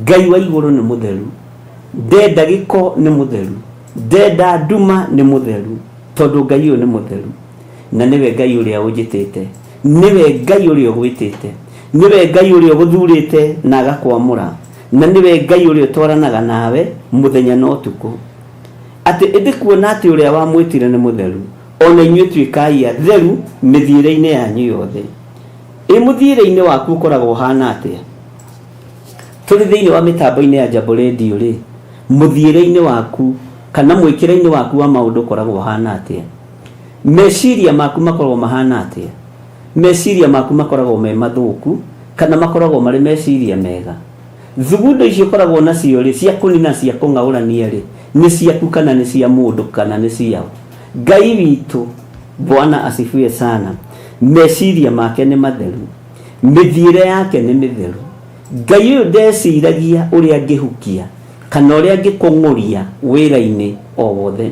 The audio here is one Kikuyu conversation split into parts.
Ngai wa igũrũ nĩ mũtheru, ndenda gĩko nĩ mũtheru, ndenda nduma nĩ mũtheru, tondũ Ngai ũyũ nĩ mũtheru. Na nĩwe Ngai ũrĩa ũnjĩtĩte, nĩwe Ngai ũrĩa ũgwĩtĩte, nĩwe Ngai ũrĩa ũgũthurĩte na agakwamũra, na nĩwe Ngai ũrĩa ũtwaranaga nawe mũthenya na ũtukũ. Atĩ ĩndĩ kuona atĩ ũrĩa wamwĩtire nĩ mũtheru, o na inyuĩ tuĩkai atheru mĩthiĩre-inĩ yanyu yothe. Ĩ mũthiĩre-inĩ waku ũkoragwo ũhana atĩa? Tũrĩ thĩinĩ wa mĩtambo-inĩ ya Jambo Radio rĩ, mũthiĩre-inĩ waku kana mwĩkĩre-inĩ waku wa maũndũ ũkoragwo ũhana atĩa? Meciria maku makoragwo mahana atĩa? Meciria maku makoragwo me mathũku kana makoragwo marĩ meciria mega? Thugundo icio ũkoragwo nacio rĩ, cia kũnina cia kũng'aũrania rĩ, nĩ ciaku kana nĩ cia mũndũ kana nĩ ciao? Ngai witũ, Bwana asifiwe sana, meciria make nĩ matheru, mĩthiĩre yake nĩ mĩtheru. Ngai ũyũ ndeciragia ũrĩa angĩhukia kana ũrĩa angĩkũng'ũria wĩra-inĩ o wothe.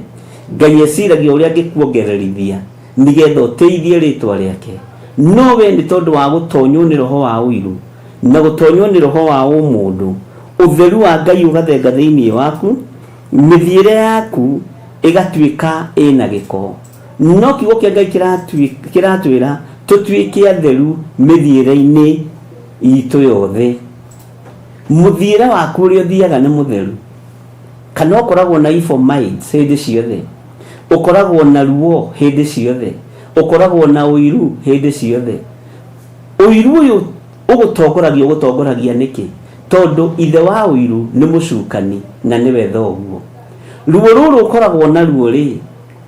Ngai eciragia ũrĩa angĩkuongererithia nĩgetha ũtĩithie rĩtwa rĩake. No we nĩ tondũ wa gũtonywo nĩ roho wa ũiru na gũtonywo nĩ roho wa ũmũndũ, ũtheru wa Ngai ũgathenga thĩinĩ waku, mĩthiĩre yaku ĩgatuĩka ĩna gĩko. No kiugo kĩa Ngai kĩratwĩra tũtuĩke atheru mĩthiĩre-inĩ itũ yothe. Mũthiĩre waku ũrĩa ũthiaga nĩ mũtheru, kana ũkoragwo na evil minds hĩndĩ ciothe, ũkoragwo na ruo hĩndĩ ciothe, ũkoragwo na ũiru hĩndĩ ciothe. Ũiru ũyũ ũgũtongoragia ũgũtongoragia nĩkĩ? Tondũ ithe wa ũiru nĩ mũcukani na nĩwe thoguo. Ruo rũrũ ũkoragwo naruo rĩ,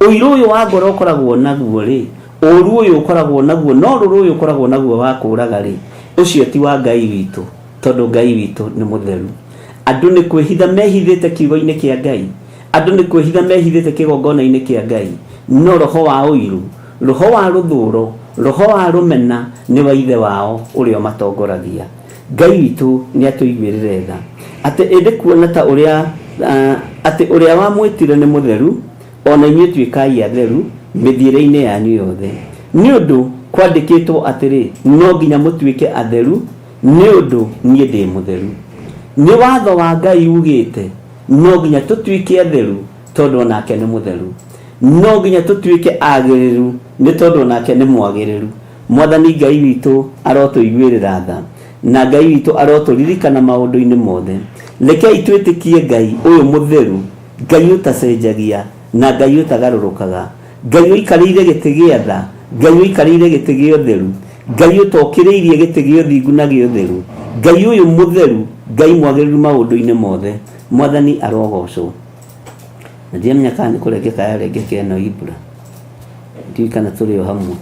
ũiru ũyũ wa ngoro ũkoragwo naguo rĩ, ũru ũyũ ũkoragwo naguo na ũrũrũ ũyũ ũkoragwo naguo wa kũraga rĩ, ũcio ti wa Ngai witũ, tondũ Ngai witũ nĩ mũtheru. Andũ nĩ kwĩhitha mehithĩte kiugo-inĩ kĩa Ngai, andũ nĩ kwĩhitha mehithĩte kĩgongona-inĩ kĩa Ngai, no roho wa ũiru, roho wa rũthũro, roho wa rũmena nĩ wa ithe wao ũrĩa ũmatongoragia. Ngai witũ nĩ atũiguĩrĩre tha, atĩ ĩndĩ kuona ta ũrĩa atĩ ũrĩa wamwĩtire nĩ mũtheru, o na inyuĩ tuĩkai atheru mĩthiĩre-inĩ yanyu yothe. Nĩ ũndũ kwandĩkĩtwo atĩrĩ, no nginya mũtuĩke atheru, nĩ ũndũ niĩ ndĩ mũtheru. Nĩ watho wa Ngai ugĩte no nginya tũtuĩke atheru tondũ o nake nĩ mũtheru. No nginya tũtuĩke agĩrĩru nĩ tondũ o nake nĩ mwagĩrĩru. Mwathani Ngai witũ arotũiguĩrĩra tha, na Ngai witũ arotũririkana maũndũ-inĩ mothe. Rekei twĩtĩkie Ngai ũyũ mũtheru, Ngai ũtacenjagia, na Ngai ũtagarũrũkaga, Ngai ũikarĩire gĩtĩ gĩa tha, Ngai ũikarĩire gĩtĩ gĩa ũtheru, Ngai ũtokĩrĩirie gĩtĩ gĩa ũthingu na gĩa ũtheru, Ngai ũyũ mũtheru, Ngai mwagĩrĩru maũndũ-inĩ mothe. Mwathani arogocwo. Na ndiramenya kana nĩ kũrengeka yarengeka ĩno Ibra. Ndiũĩ kana tũrĩ o hamwe.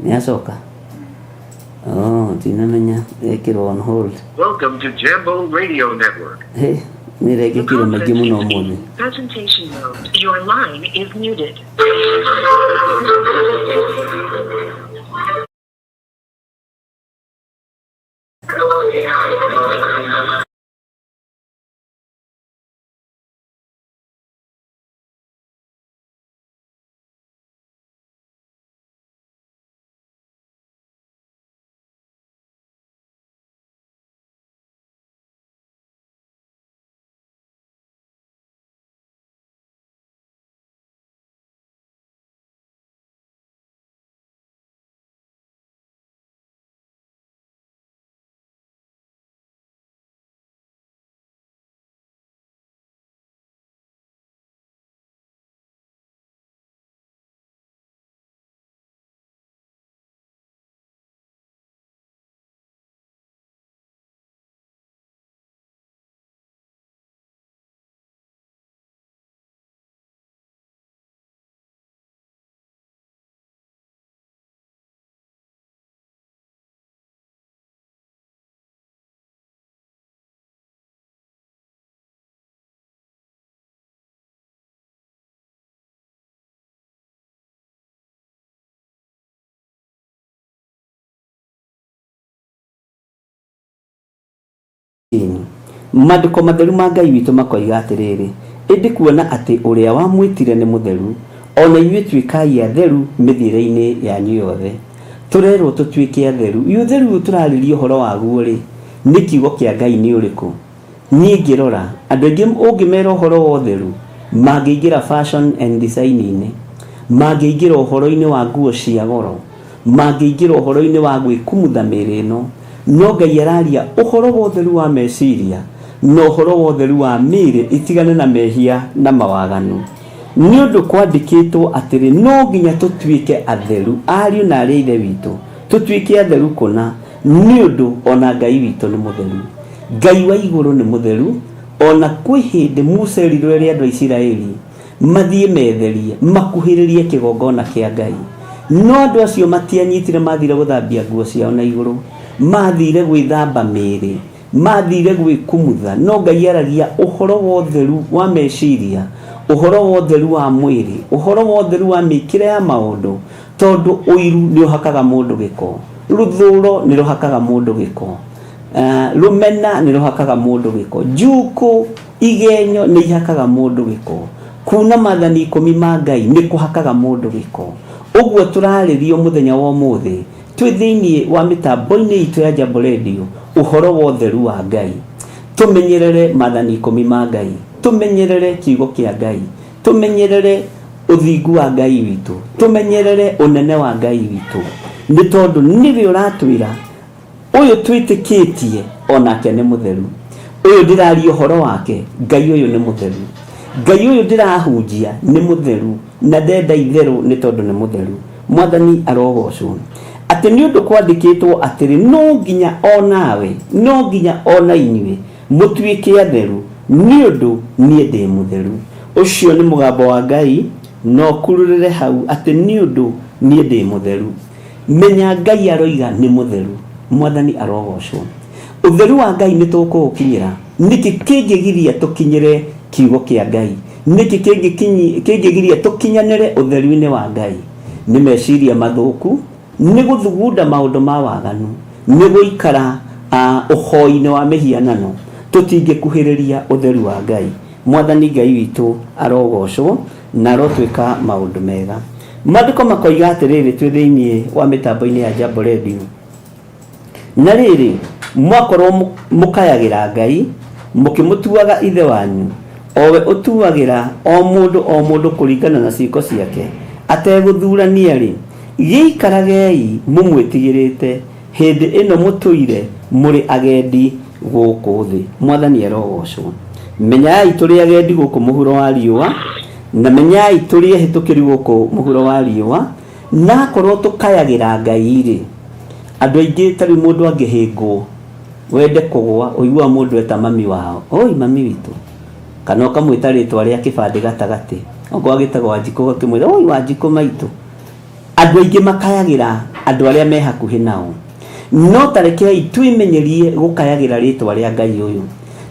Nĩ acoka? Oh, ndinamenya ekĩrwo on hold. Welcome to Jambo Radio Network. Hey, nĩ rengekire maingĩ mũno ũmũthĩ. Presentation mode. Your line is muted. Maandĩko matheru ma Ngai witũ makoiga atĩrĩrĩ, ĩndĩ kuona atĩ ũrĩa wamwĩtire nĩ mũtheru, o na inyuĩ tuĩkai atheru mĩthiĩre-inĩ yanyu yothe. Tũrerwo tũtuĩke atheru. Ĩ ũtheru ũyũ tũrarĩria ũhoro waguo rĩ, Nĩ kiugo kĩa Ngai nĩ ũrĩkũ? Niĩ ngĩrora, andũ aingĩ ũngĩmera ũhoro wa ũtheru, mangĩingĩra fashion and design-inĩ, mangĩingĩra ũhoro-inĩ wa nguo cia goro, mangĩingĩra ũhoro-inĩ wa gwĩkumutha mĩĩrĩ ĩno. No Ngai araria ũhoro wa ũtheru wa meciria na ũhoro wa ũtheru wa mĩĩrĩ itigane na mehia na mawaganu. Nĩ ũndũ kwandĩkĩtwo atĩrĩ, no nginya tũtuĩke atheru, ariũ na aarĩ a Ithe witũ, tũtuĩke atheru kũna, nĩ ũndũ o na Ngai witũ nĩ mũtheru. Ngai wa igũrũ nĩ mũtheru, o na kwĩ hĩndĩ Musa erirwo ere andũ a Isiraeli mathiĩ metherie makuhĩrĩrie kĩgongona kĩa Ngai. No andũ acio matianyitire, mathire gũthambia nguo ciao na igũrũ, mathire gwĩthamba mĩĩrĩ, mathire gwĩkumutha. No Ngai aragia ũhoro wa ũtheru wa meciria, ũhoro wa ũtheru wa mwĩrĩ, ũhoro wa ũtheru wa mĩkĩre ya maũndũ, tondũ ũiru nĩ ũhakaga mũndũ gĩko, rũthũro nĩ rũhakaga mũndũ gĩko, rũmena nĩ rũhakaga mũndũ gĩko, njukũ, igenyo nĩ ihakaga mũndũ gĩko, kuna maathani ikũmi ma Ngai nĩ kũhakaga mũndũ gĩko. Ũguo tũrarĩrio mũthenya wa ũmũthĩ twĩ thĩinĩ wa mĩtambo-inĩ itũ ya Jambo Radio ũhoro wa ũtheru wa Ngai. Tũmenyerere maathani ikũmi ma Ngai, tũmenyerere kiugo kĩa Ngai, tũmenyerere ũthingu wa Ngai witũ, tũmenyerere ũnene wa Ngai witũ, nĩ tondũ nĩwe ũratwĩra ũyũ twĩtĩkĩtie onake nĩ mũtheru, ũyũ ndĩraria ũhoro wake, Ngai ũyũ nĩ mũtheru, Ngai ũyũ ndĩrahunjia nĩ mũtheru, na ndenda itherũ nĩ tondũ nĩ mũtheru. Mwathani arogocwo. Atĩ nĩ ũndũ kwandĩkĩtwo atĩrĩ, no nginya o nawe, no nginya o na inyuĩ mũtuĩke atheru, nĩ ũndũ niĩ ndĩ mũtheru. Ũcio nĩ mũgambo wa Ngai, na ũkururĩre hau atĩ nĩ ũndũ niĩ ndĩ mũtheru. Menya Ngai aroiga nĩ mũtheru. Mwathani arogocwo. Ũtheru wa Ngai nĩ tũkũũkinyĩra. Nĩkĩ kĩngĩgiria tũkinyĩre kiugo kĩa Ngai? Nĩkĩ kĩngĩgiria tũkinyanĩre ũtheru-inĩ wa Ngai? Nĩ meciria mathũku, nĩ gũthugunda maũndũ ma waganu, nĩ gũikara ũhoi-inĩ wa mĩhianano. Tũtingĩkuhĩrĩria ũtheru wa Ngai. Mwathani Ngai witũ arogocwo na arotwĩka maũndũ mega. Maandĩko makoiga atĩrĩrĩ twĩ thĩinĩ wa mĩtambo-inĩ ya Jambo Radio. Na rĩrĩ, mwakorwo mũkayagĩra Ngai, mũkĩmũtuaga Ithe wanyu, o we ũtuagĩra o mũndũ o mũndũ kũringana na ciĩko ciake, ategũthurania-rĩ, gĩikaragei mũmwĩtigĩrĩte hĩndĩ ĩno mũtũire mũrĩ agendi gũkũ thĩ. Mwathani arogocwo. Menyai tũrĩ agendi gũkũ mũhuro wa riũa, na menyai tũrĩ ehĩtũkĩri gũkũ mũhuro wa riũa, na akorwo tũkayagĩra Ngai-rĩ, andũ aingĩ ta rĩu mũndũ angĩhĩngwo wende kũgũa, ũiguaga mũndũ eta mami wao, oi mami witũ, kana ũkamwĩta rĩtwa rĩa kĩbandĩ gatagatĩ, okorwo agĩtagwo Wanjikũ ũgakĩmwĩra oi Wanjikũ maitũ. Andũ aingĩ makayagĩra andũ arĩa me hakuhĩ nao. No ta rekei twĩmenyerie gũkayagĩra rĩtwa rĩa Ngai ũyũ.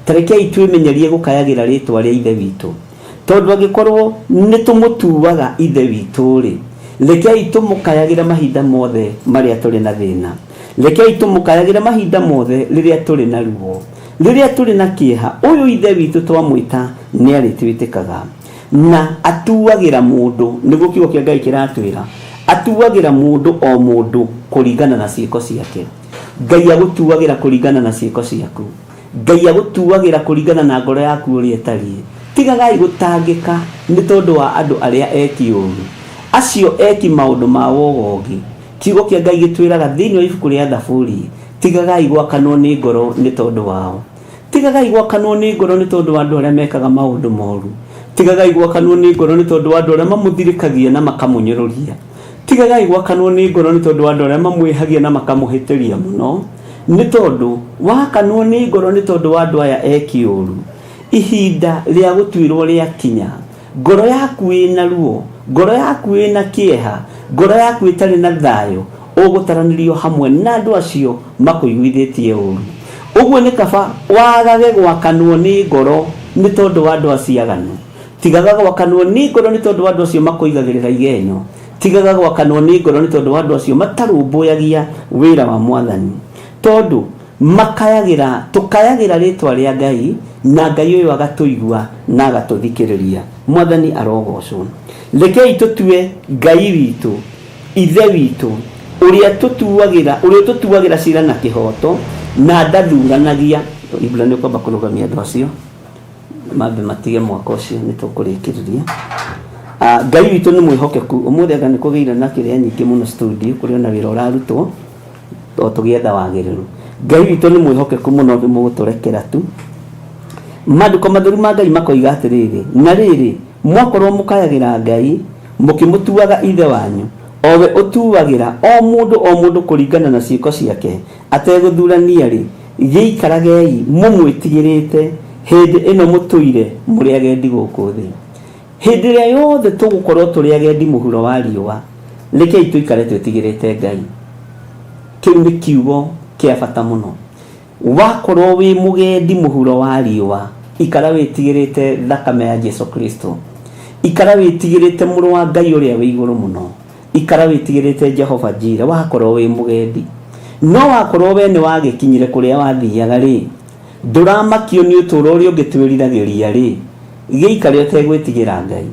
Ta rekei twĩmenyerie gũkayagĩra rĩtwa rĩa Ithe witũ. Tondũ angĩkorwo nĩ tũmũtuaga Ithe witũ-rĩ, rekei tũmũkayagĩre mahinda mothe marĩa tũrĩ na thĩna. Rekei tũmũkayagĩre mahinda mothe rĩrĩa tũrĩ na ruo, rĩrĩa tũrĩ na kĩeha. Ũyũ Ithe witũ twamwĩta nĩ arĩtwĩtĩkaga. Na atuagĩra mũndũ, nĩguo kiugo kĩa Ngai kĩratwĩra, atuagĩra mũndũ o mũndũ kũringana na ciĩko ciake. Ngai agũtuagĩra kũringana na ciĩko ciaku. Ngai agũtuagĩra kũringana na ngoro yaku ũrĩa ĩtariĩ. Tigagai gũtangĩka nĩ tondũ wa andũ arĩa eki ũũru, acio eki maũndũ ma wogogi. Kiugo kĩa Ngai gĩtwĩraga thĩinĩ wa ibuku rĩa Thaburi, tigagai gwakanwo nĩ ngoro nĩ tondũ wao. Tigagai gwakanwo nĩ ngoro nĩ tondũ wa andũ arĩa mekaga maũndũ moru. Tigagai gwakanwo nĩ ngoro nĩ tondũ wa andũ arĩa mamũthirĩkagia na makamũnyũrũria. Tigagai gwakanwo nĩ ngoro nĩ tondũ wa andũ arĩa mamwĩhagia na makamũhĩtĩria mũno. Nĩ tondũ wakanwo nĩ ngoro nĩ tondũ wa andũ aya eki ũũru, ihinda rĩa gũtuĩrwo rĩakinya, ngoro yaku ĩna ruo, ngoro yaku ĩna kĩeha, ngoro yaku ĩtarĩ na thayũ, ũgũtaranĩrio hamwe na andũ acio makũiguithĩtie ũũru. Ũguo nĩ kaba wagage gwakanwo nĩ ngoro nĩ tondũ wa andũ acio aganu. Tigaga gwakanwo nĩ ngoro nĩ tondũ wa andũ acio makũigagĩrĩra igenyo. Tigaga gwakanwo nĩ ngoro nĩ tondũ wa andũ acio matarũmbũyagia wĩra wa Mwathani. Tondũ makayagĩra, tũkayagĩra rĩtwa rĩa Ngai, na Ngai ũyũ agatũigua na agatũthikĩrĩria. Mwathani arogocwo. Rekei tũtue Ngai witũ Ithe witũ, ũrĩa tũtuagĩra, ũrĩa ũtũtuagĩra ciira na kĩhooto, Na ndathuranagia. Ibra nĩ ũkwamba kũrũgamia andũ acio mambe matige mwaka ũcio, nĩ tũkũrĩkĩrĩria. Ngai witũ nĩ mwĩhokeku. Ũmũthĩ anga nĩ kũgĩire na kĩrĩa nyingĩ mũno studio, kũrĩ ona wĩra ũrarutwo o tũgĩetha wagĩrĩru. Ngai witũ nĩ mwĩhokeku mũno, nĩ mũgũtũrekera tu. Maandĩko matheru ma Ngai makoiga atĩrĩrĩ, na rĩrĩ, mwakorwo mũkayagĩra Ngai mũkĩmũtuaga ithe wanyu, o we ũtuagĩra o mũndũ o mũndũ kũringana na ciĩko ciake ategũthurania-rĩ, gĩikaragei mũmwĩtigĩrĩte hĩndĩ ĩno mũtũire mũrĩ agendi gũkũ thĩ. Hĩndĩ ĩrĩa yothe tũgũkorwo tũrĩ agendi mũhuro wa riũa, rekei tũikare twĩtigĩrĩte Ngai. Kĩu nĩ kiugo kĩa bata mũno. Wakorwo wĩ mũgendi mũhuro wa riũa, ikara wĩtigĩrĩte thakame ya Jesu Kristo. Ikara wĩtigĩrĩte mũrũ wa Ngai ũrĩa wĩ igũrũ mũno. Ikara wĩtigĩrĩte Jehova Jire wakorwo wĩ mũgendi. No wakorwo we nĩ wagĩkinyire kũrĩa wathiaga rĩ, ndũramakio nĩ ũtũũro ũrĩa ũngĩ twĩriragĩria rĩ, gĩikare ũtegwĩtigĩra Ngai.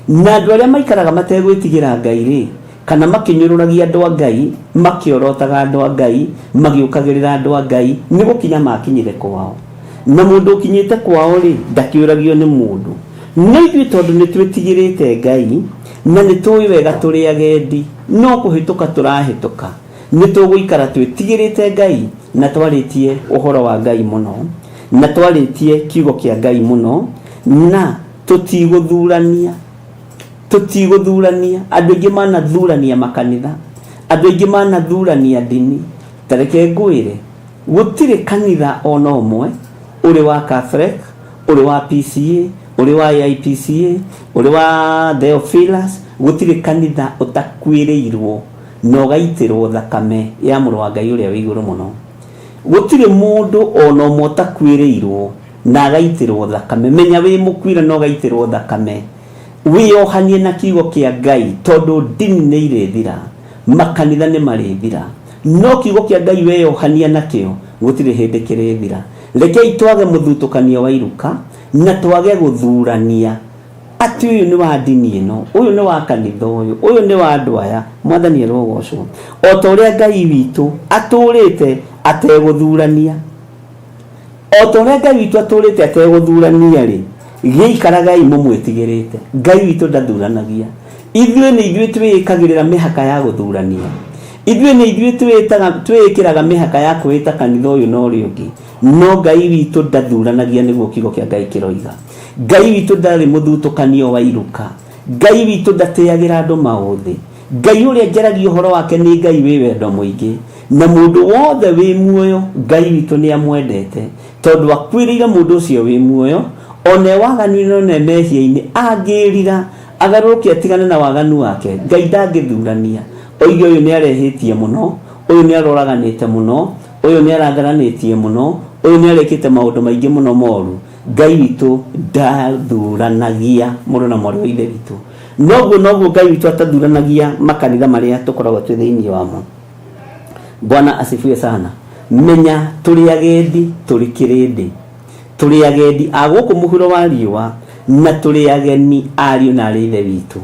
Na andũ arĩa maikaraga mategwĩtigĩra Ngai rĩ, kana makĩnyũrũragia andũ a Ngai, makĩorotaga andũ a Ngai, magĩũkagĩrĩra andũ a Ngai, nĩ gũkinya makinyire kwao. Na mũndũ ũkinyĩte kwao rĩ, ndakĩũragio nĩ mũndũ. No ithuĩ tondũ nĩ twĩtigĩrĩte Ngai, na nĩ tũĩ wega tũrĩ agendi, no kũhĩtũka tũrahĩtũka, nĩ tũgũikara twĩtigĩrĩte Ngai na twarĩtie ũhoro wa Ngai mũno, na twarĩtie kiugo kĩa Ngai mũno, na tũtigũthurania. Tũtigũthurania. Andũ aingĩ manathurania makanitha, andũ aingĩ manathurania ndini. Ta reke ngwĩre, gũtirĩ kanitha ona ũmwe ũrĩ wa Catholic, ũrĩ wa PCA, ũrĩ wa AIPCA, ũrĩ wa Theophilus, gũtirĩ kanitha ũtakuĩrĩirwo na ũgaitĩrwo thakame ya mũrũ wa Ngai ũrĩa wĩ igũrũ mũno. Gũtirĩ mũndũ ona ũmwe ũtakuĩrĩirwo na agaitĩrwo thakame. Menya wĩ mũkuire na ũgaitĩrwo thakame. Wĩyohanie na kiugo kĩa Ngai, tondũ ndini nĩ irĩthira, makanitha nĩ marĩthira, no kiugo kĩa Ngai weyohania nakĩo gũtirĩ hĩndĩ kĩrĩthira. Rekei twage mũthutũkanio wa iruka na twage gũthurania atĩ ũyũ nĩ wa ndini ĩno, ũyũ nĩ wa kanitha ũyũ, ũyũ nĩ wa andũ aya. Mwathani arogocwo. O ta ũrĩa Ngai witũ atũũrĩte ategũthurania. O ta ũrĩa Ngai witũ atũũrĩte ategũthurania-rĩ, gĩikaragai mũmwĩtigĩrĩte. Ngai witũ ndathuranagia. Ithuĩ nĩ ithuĩ twĩĩkagĩrĩra mĩhaka ya gũthurania. Ithuĩ nĩ ithuĩ twĩĩkĩraga mĩhaka ya kwĩĩta kanitha ũyũ na ũrĩa ũngĩ. No Ngai witũ ndathuranagia, nĩguo kiugo kĩa Ngai kĩroiga. Ngai witũ ndarĩ mũthutũkanio wa iruka. Ngai witũ ndatĩagĩra andũ maũthĩ. Ngai ũrĩa njaragia ũhoro wake nĩ Ngai wĩ wendo mũingĩ, na mũndũ wothe wĩ muoyo Ngai witũ nĩ amwendete, tondũ akuĩrĩire mũndũ ũcio wĩ muoyo, ona e waganu-inĩ ona e mehia-inĩ, angĩĩrira, agarũrũke atigane na waganu wake, Ngai ndangĩthurania, oige ũyũ nĩ arehĩtie mũno, ũyũ nĩ aroraganĩte mũno, ũyũ nĩ aratharanĩtie mũno, ũyũ nĩ arekĩte maũndũ maingĩ mũno moru. Ngai witũ ndathuranagia, mũrũ na mwarĩ wa Ithe witũ. Noguo noguo Ngai witũ atathuranagia makanitha marĩa tũkoragwo twĩ thĩinĩ wamo. Bwana asifiwe sana. Menya tũrĩ agendi, tũrĩ kĩrĩndĩ. Tũrĩ agendi a gũkũ mũhuro wa riũa, na tũrĩ ageni ariũ na arĩ Ithe witũ.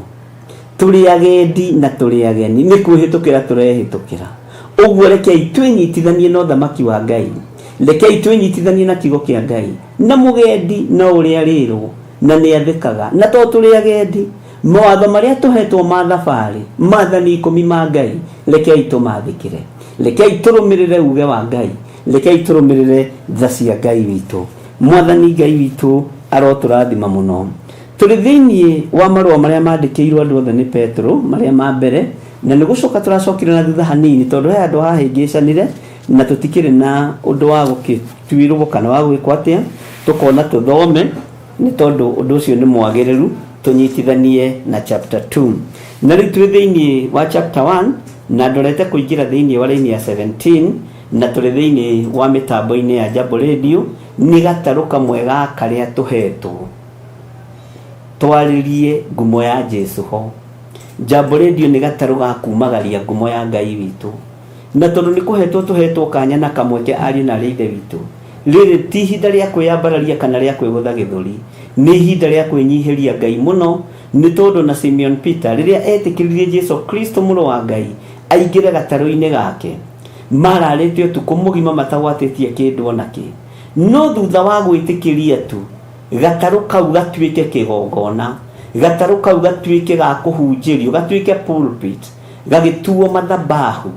Tũrĩ agendi na tũrĩ ageni, nĩ kwĩhĩtũkĩra tũrehĩtũkĩra. Ũguo rekei twĩnyitithanie na ũthamaki wa Ngai. Rekei twĩnyitithanie na kiugo kĩa Ngai. Na mũgendi no ũrĩa arĩrwo, na nĩ athĩkaga. Na tondũ tũrĩ agendi, mawatho marĩa tũhetwo ma thabarĩ, maathani ikũmi ma Ngai, rekei tũmathĩkĩre. Rekei tũrũmĩrĩre uge wa Ngai. Rekei tũrũmĩrĩre tha cia Ngai witũ. Mwathani Ngai witũ arotũrathima mũno. Tũrĩ thĩinĩ wa marũa marĩa mandĩkĩirwo andũ othe nĩ Petero, marĩa ma mbere, na nĩ gũcoka tũracokire na thutha hanini tondũ he handũ hahĩngĩcanire na tũtikĩrĩ na ũndũ wa gũkĩtuĩrwo kana wa gwĩkwo atĩa, tũkona tũthome nĩ tondũ ũndũ ũcio nĩ mwagĩrĩru tũnyitithanie na chapter 2. Na rĩu twĩ thĩinĩ wa chapter 1 na ndorete kũingĩra thĩinĩ wa raini ya 17 na tũrĩ thĩinĩ wa mĩtambo-inĩ ya Jambo Radio nĩ gatarũ kamwe ga karĩa tũhetwo twarĩrie ngumo ya Jesu ho. Jambo Radio nĩ gatarũ ga kumagaria ngumo ya Ngai witũ. Na tondũ nĩ kũhetwo tũhetwo kanya na kamweke ariũ na arĩ Ithe witũ, rĩrĩ ti ihinda rĩa kwĩyambararia kana rĩa kwĩgũtha gĩthũri, nĩ ihinda rĩa kwĩnyihĩria Ngai mũno, nĩ tondũ na Simeon Peter rĩrĩa etĩkĩririe Jesu Kristo mũrũ wa Ngai aingĩre gatarũ-inĩ gake, Mararĩte ũtukũ mũgima matagwatĩtie kĩndũ ona kĩ. No thutha wa gwĩtĩkĩria tu gatarũ kau gatuĩke kĩgongona, gatarũ kau gatuĩke ga kũhunjĩrio, gatuĩke pulpit, gagĩtuo mathabahu,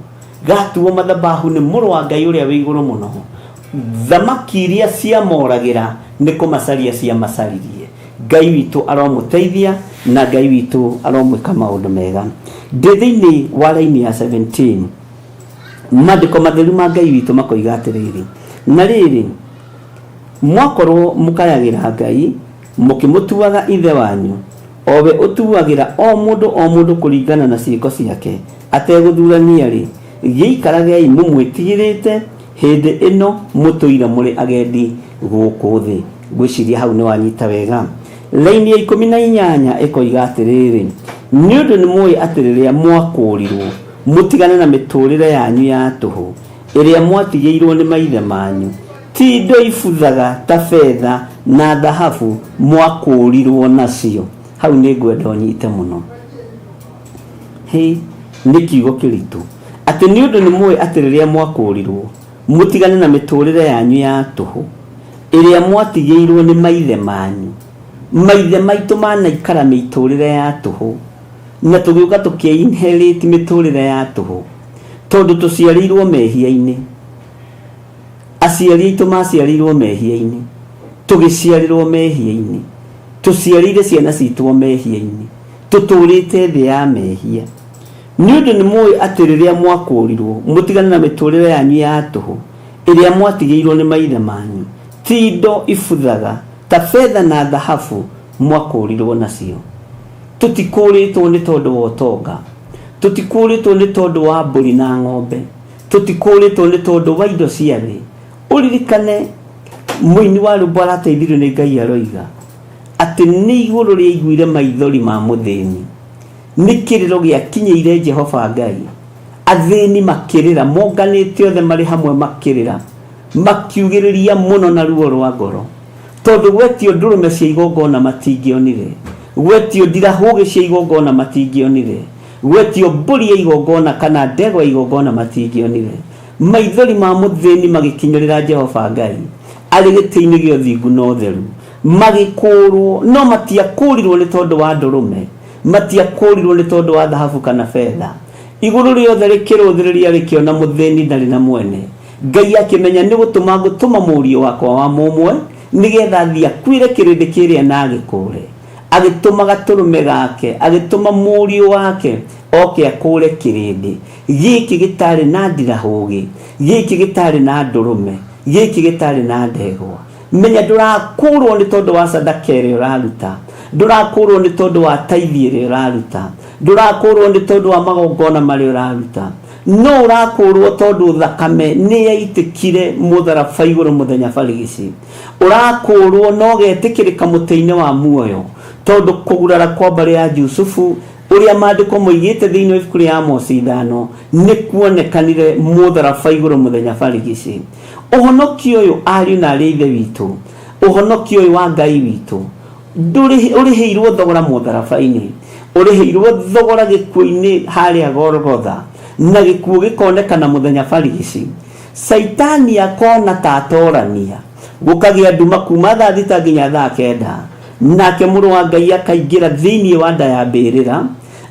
gatuo mathabahu nĩ mũrũ wa Ngai ũrĩa wĩ igũrũ mũno, thamaki iria ciamoragĩra nĩ kũmacaria ciamacaririe. Ngai witũ aromũteithia na Ngai witũ aromwĩka maũndũ mega. Ndĩ thĩinĩ wa raini ya 17. Maandĩko matheru ma Ngai witũ makoiga atĩrĩrĩ, na rĩrĩ, mwakorwo mũkayagĩra Ngai, mũkĩmũtuaga Ithe wanyu, o we ũtuagĩra o mũndũ o mũndũ kũringana na ciĩko ciake, ategũthurania-rĩ, gĩikaragei mũmwĩtigĩrĩte hĩndĩ ĩno mũtũire mũrĩ agendi gũkũ thĩ. Ngwĩciria hau nĩ wanyita wega. Raini ya 18 ĩkoiga atĩrĩrĩ, nĩ ũndũ nĩ mũĩ atĩ rĩrĩa mwakũũrirwo mũtigane na mĩtũũrĩre yanyu ya tũhũ ĩrĩa mwatigĩirwo nĩ maithe manyu, ti indo ibuthaga ta betha na thahabu mwakũũrirwo nacio. Hau nĩ ngwenda ũnyite mũno. Hĩ, nĩ kiugo kĩritũ. Atĩ nĩ ũndũ nĩ mũĩ atĩ rĩrĩa mwakũũrirwo mũtigane na mĩtũũrĩre yanyu ya tũhũ ĩrĩa mwatigĩirwo nĩ maithe manyu. Maithe maitũ manaikara mĩtũũrĩre ya tũhũ, na tũgĩũka tũkĩ-inherit mĩtũũrĩre ya tũhũ, tondũ tũciarĩirwo mehia-inĩ. Aciari aitũ maciarĩirwo mehia-inĩ, tũgĩciarĩrwo mehia-inĩ, tũciarĩire ciana citũ o mehia-inĩ, tũtũũrĩte thĩ ya mehia. Nĩ ũndũ nĩ mũĩ atĩ rĩrĩa mwakũũrirwo mũtigane na mĩtũũrĩre yanyu ya tũhũ ĩrĩa mwatigĩirwo nĩ maithe manyu, ti indo ibuthaga ta betha na thahabu mwakũũrirwo nacio. Tũtikũũrĩtwo nĩ tondũ wa ũtonga, tũtikũũrĩtwo nĩ tondũ wa mbũri na ng'ombe, tũtikũũrĩtwo nĩ tondũ wa indo cia thĩ. Ũririkane mũini wa rwĩmbo arateithirio nĩ Ngai aroiga atĩ nĩ igũrũ rĩaiguire maithori ma mũthĩni, nĩ kĩrĩro gĩakinyĩire Jehova Ngai. Athĩni makĩrĩra, monganĩte othe marĩ hamwe makĩrĩra, makiugĩrĩria mũno na ruo rwa ngoro, tondũ gwetio ndũrũme cia igongona matingĩonire, gwetio ndirahũgĩ cia igongona matingĩonire, gwetio mbũri ya igongona kana ndegwa ya igongona matingĩonire. Maithori ma mũthĩni magĩkinyĩrĩra Jehova Ngai arĩ gĩtĩ-inĩ gĩa ũthingu na ũtheru. Magĩkũũrwo, no matiakũũrirwo nĩ tondũ wa ndũrũme, matiakũũrirwo nĩ tondũ wa thahabu kana betha. Igũrũ rĩothe rĩkĩrũthĩrĩria rĩkĩona mũthĩni ndarĩ na mwene. Ngai akĩmenya nĩ gũtũma ngũtũma mũriũ wakwa wa mũmwe, nĩgetha athiĩ akuĩre kĩrĩndĩ kĩrĩa na agĩkũũre. Agĩtũma gatũrũme gake, agĩtũma mũriũ wake oke akũũre kĩrĩndĩ gĩkĩ gĩtarĩ na ndirahũgĩ, gĩkĩ gĩtarĩ na ndũrũme, gĩkĩ gĩtarĩ na ndegwa. Menya ndũrakũũrwo nĩ tondũ wa sadaka ĩrĩa ũraruta, ndũrakũũrwo nĩ tondũ wa taithi ĩrĩa ũraruta, ndũrakũũrwo nĩ tondũ wa magongona marĩa ũraruta, no ũrakũũrwo tondũ thakame nĩ yaitĩkire mũtharaba igũrũ mũthenya barigici. Ũrakũũrwo na ũgetĩkĩrĩka mũtĩ-inĩ wa muoyo tondũ kũgurara kwa mbarĩ ya Jusufu ũrĩa maandĩko moigĩte thĩinĩ wa ibuku rĩa Amosi 5 nĩ kuonekanire mũtharaba igũrũ mũthenya barigici. Ũhonokio ũyũ ariũ na arĩ a Ithe witũ, ũhonokio ũyũ wa Ngai witũ ũrĩhĩirwo thogora mũtharaba-inĩ, ũrĩhĩirwo thogora gĩkuũ-inĩ harĩa Golgotha, na gĩkuũ gĩkonekana mũthenya barigici. Caitani akona ta atorania, gũkagĩa nduma kuma thaa 6 nginya thaa 9, nake mũrũ wa Ngai akaingĩra thĩinĩ wa nda ya mbĩrĩra,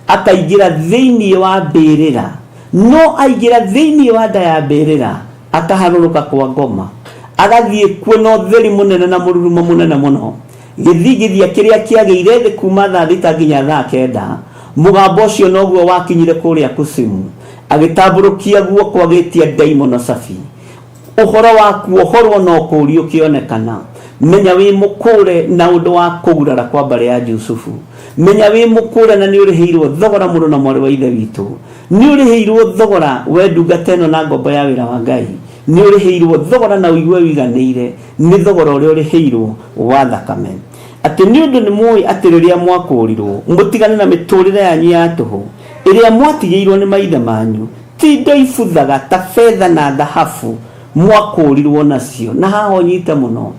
akaingĩra thĩinĩ wa mbĩrĩra, no aingĩra thĩinĩ wa nda ya mbĩrĩra, akaharũrũka kwa ngoma, agathiĩ kuo na ũtheri mũnene na mũrurumo mũnene mũno. Gĩthingithia kĩrĩa kĩagĩire thĩ kuma thaa 6 nginya thaa 9, mũgambo ũcio noguo wakinyire kũrĩa Kusimu. Agĩtambũrũkia guoko agĩtia ndaimono cabi. Ũhoro wa kuohorwo na ũkũũri ũkĩonekana. Menya wĩ mũkũũre na ũndũ wa kũgurara kwa mbarĩ ya Jusufu. Menya wĩ mũkũũre na nĩ ũrĩhĩirwo thogora mũrũ na mwarĩ wa Ithe witũ. Nĩ ũrĩhĩirwo thogora we ndungata ĩno na ngombo ya wĩra wa Ngai. Nĩ ũrĩhĩirwo thogora na ũigue ũiganĩire nĩ thogora ũrĩa ũrĩhĩirwo wa thakame. Atĩ nĩ ũndũ nĩ mũĩ atĩ rĩrĩa mwakũũrirwo mũtigane na mĩtũũrĩre yanyu ya tũhũ ĩrĩa mwatigĩirwo nĩ maithe manyu, ti indo ibuthaga ta betha na thahabu mwakũũrirwo nacio. Na haha ũnyite mũno,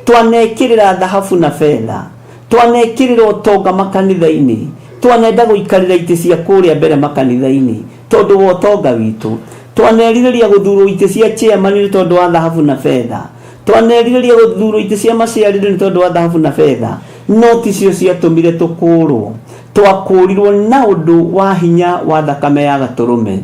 twanekĩrĩra thahabu na betha, twanekĩrĩra ũtonga makanitha-inĩ, twanenda gũikarĩra itĩ cia kũrĩa mbere makanitha-inĩ tondũ wa ũtonga witũ. Twanerirĩria gũthurwo itĩ cia chairman nĩ tondũ wa thahabu na betha. Twanerirĩria gũthurwo itĩ cia maciarĩrio nĩ tondũ wa thahabu na betha, no ticio ciatũmire tũkũũrwo. Twakũũrirwo na ũndũ wa hinya wa thakame ya Gatũrũme.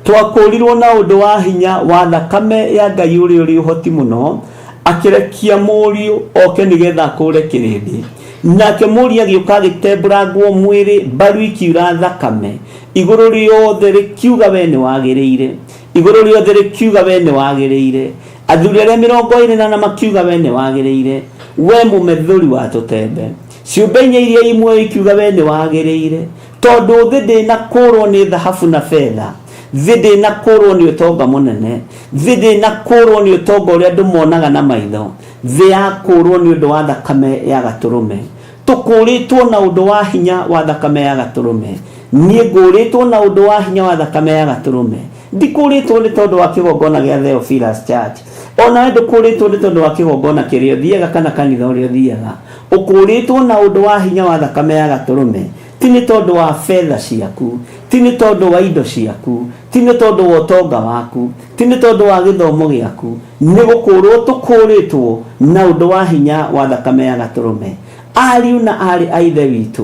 Twakũũrirwo na ũndũ wa hinya wa thakame ya Ngai ũrĩa ũrĩ ũhoti mũno, akĩrekia Mũriũ oke nĩgetha akũũre kĩrĩndĩ. Nake Mũriũ agĩũka agĩtembũrangwo mwĩrĩ, mbaru ikiura thakame. Igũrũ rĩothe rĩkiuga we nĩ wagĩrĩire. Igũrũ rĩothe rĩkiuga we nĩ wagĩrĩire. Athuri arĩa 24 makiuga we nĩ wagĩrĩire. We mũmethũri wa tũtembe. Ciũmbe inya iria i muoyo ikiuga we nĩ wagĩrĩire. Tondũ thĩ ndĩnakũũrwo nĩ thahabu na betha. Thĩ ndĩnakũũrwo nĩ ũtonga mũnene. Thĩ ndĩnakũũrwo nĩ ũtonga ũrĩa andũ monaga na maitho. Thĩ yakũũrwo nĩ ũndũ wa thakame ya Gatũrũme. Tũkũũrĩtwo na ũndũ wa hinya wa thakame ya Gatũrũme. Niĩ ngũũrĩtwo na ũndũ wa hinya wa thakame ya Gatũrũme. Ndikũũrĩtwo nĩ tondũ wa kĩgongona gĩa Theophilus Church. O nawe ndũkũũrĩtwo nĩ tondũ wa kĩgongona kĩrĩa ũthiaga kana kanitha ũrĩa ũthiaga. Ũkũũrĩtwo na ũndũ wa hinya wa thakame ya Gatũrũme, ti nĩ tondũ wa betha ciaku, ti nĩ tondũ wa indo ciaku, ti nĩ tondũ wa ũtonga waku, ti nĩ tondũ wa gĩthomo gĩaku. Nĩ gũkũũrwo tũkũũrĩtwo na ũndũ wa hinya wa thakame ya Gatũrũme. Ariũ na aarĩ a Ithe witũ,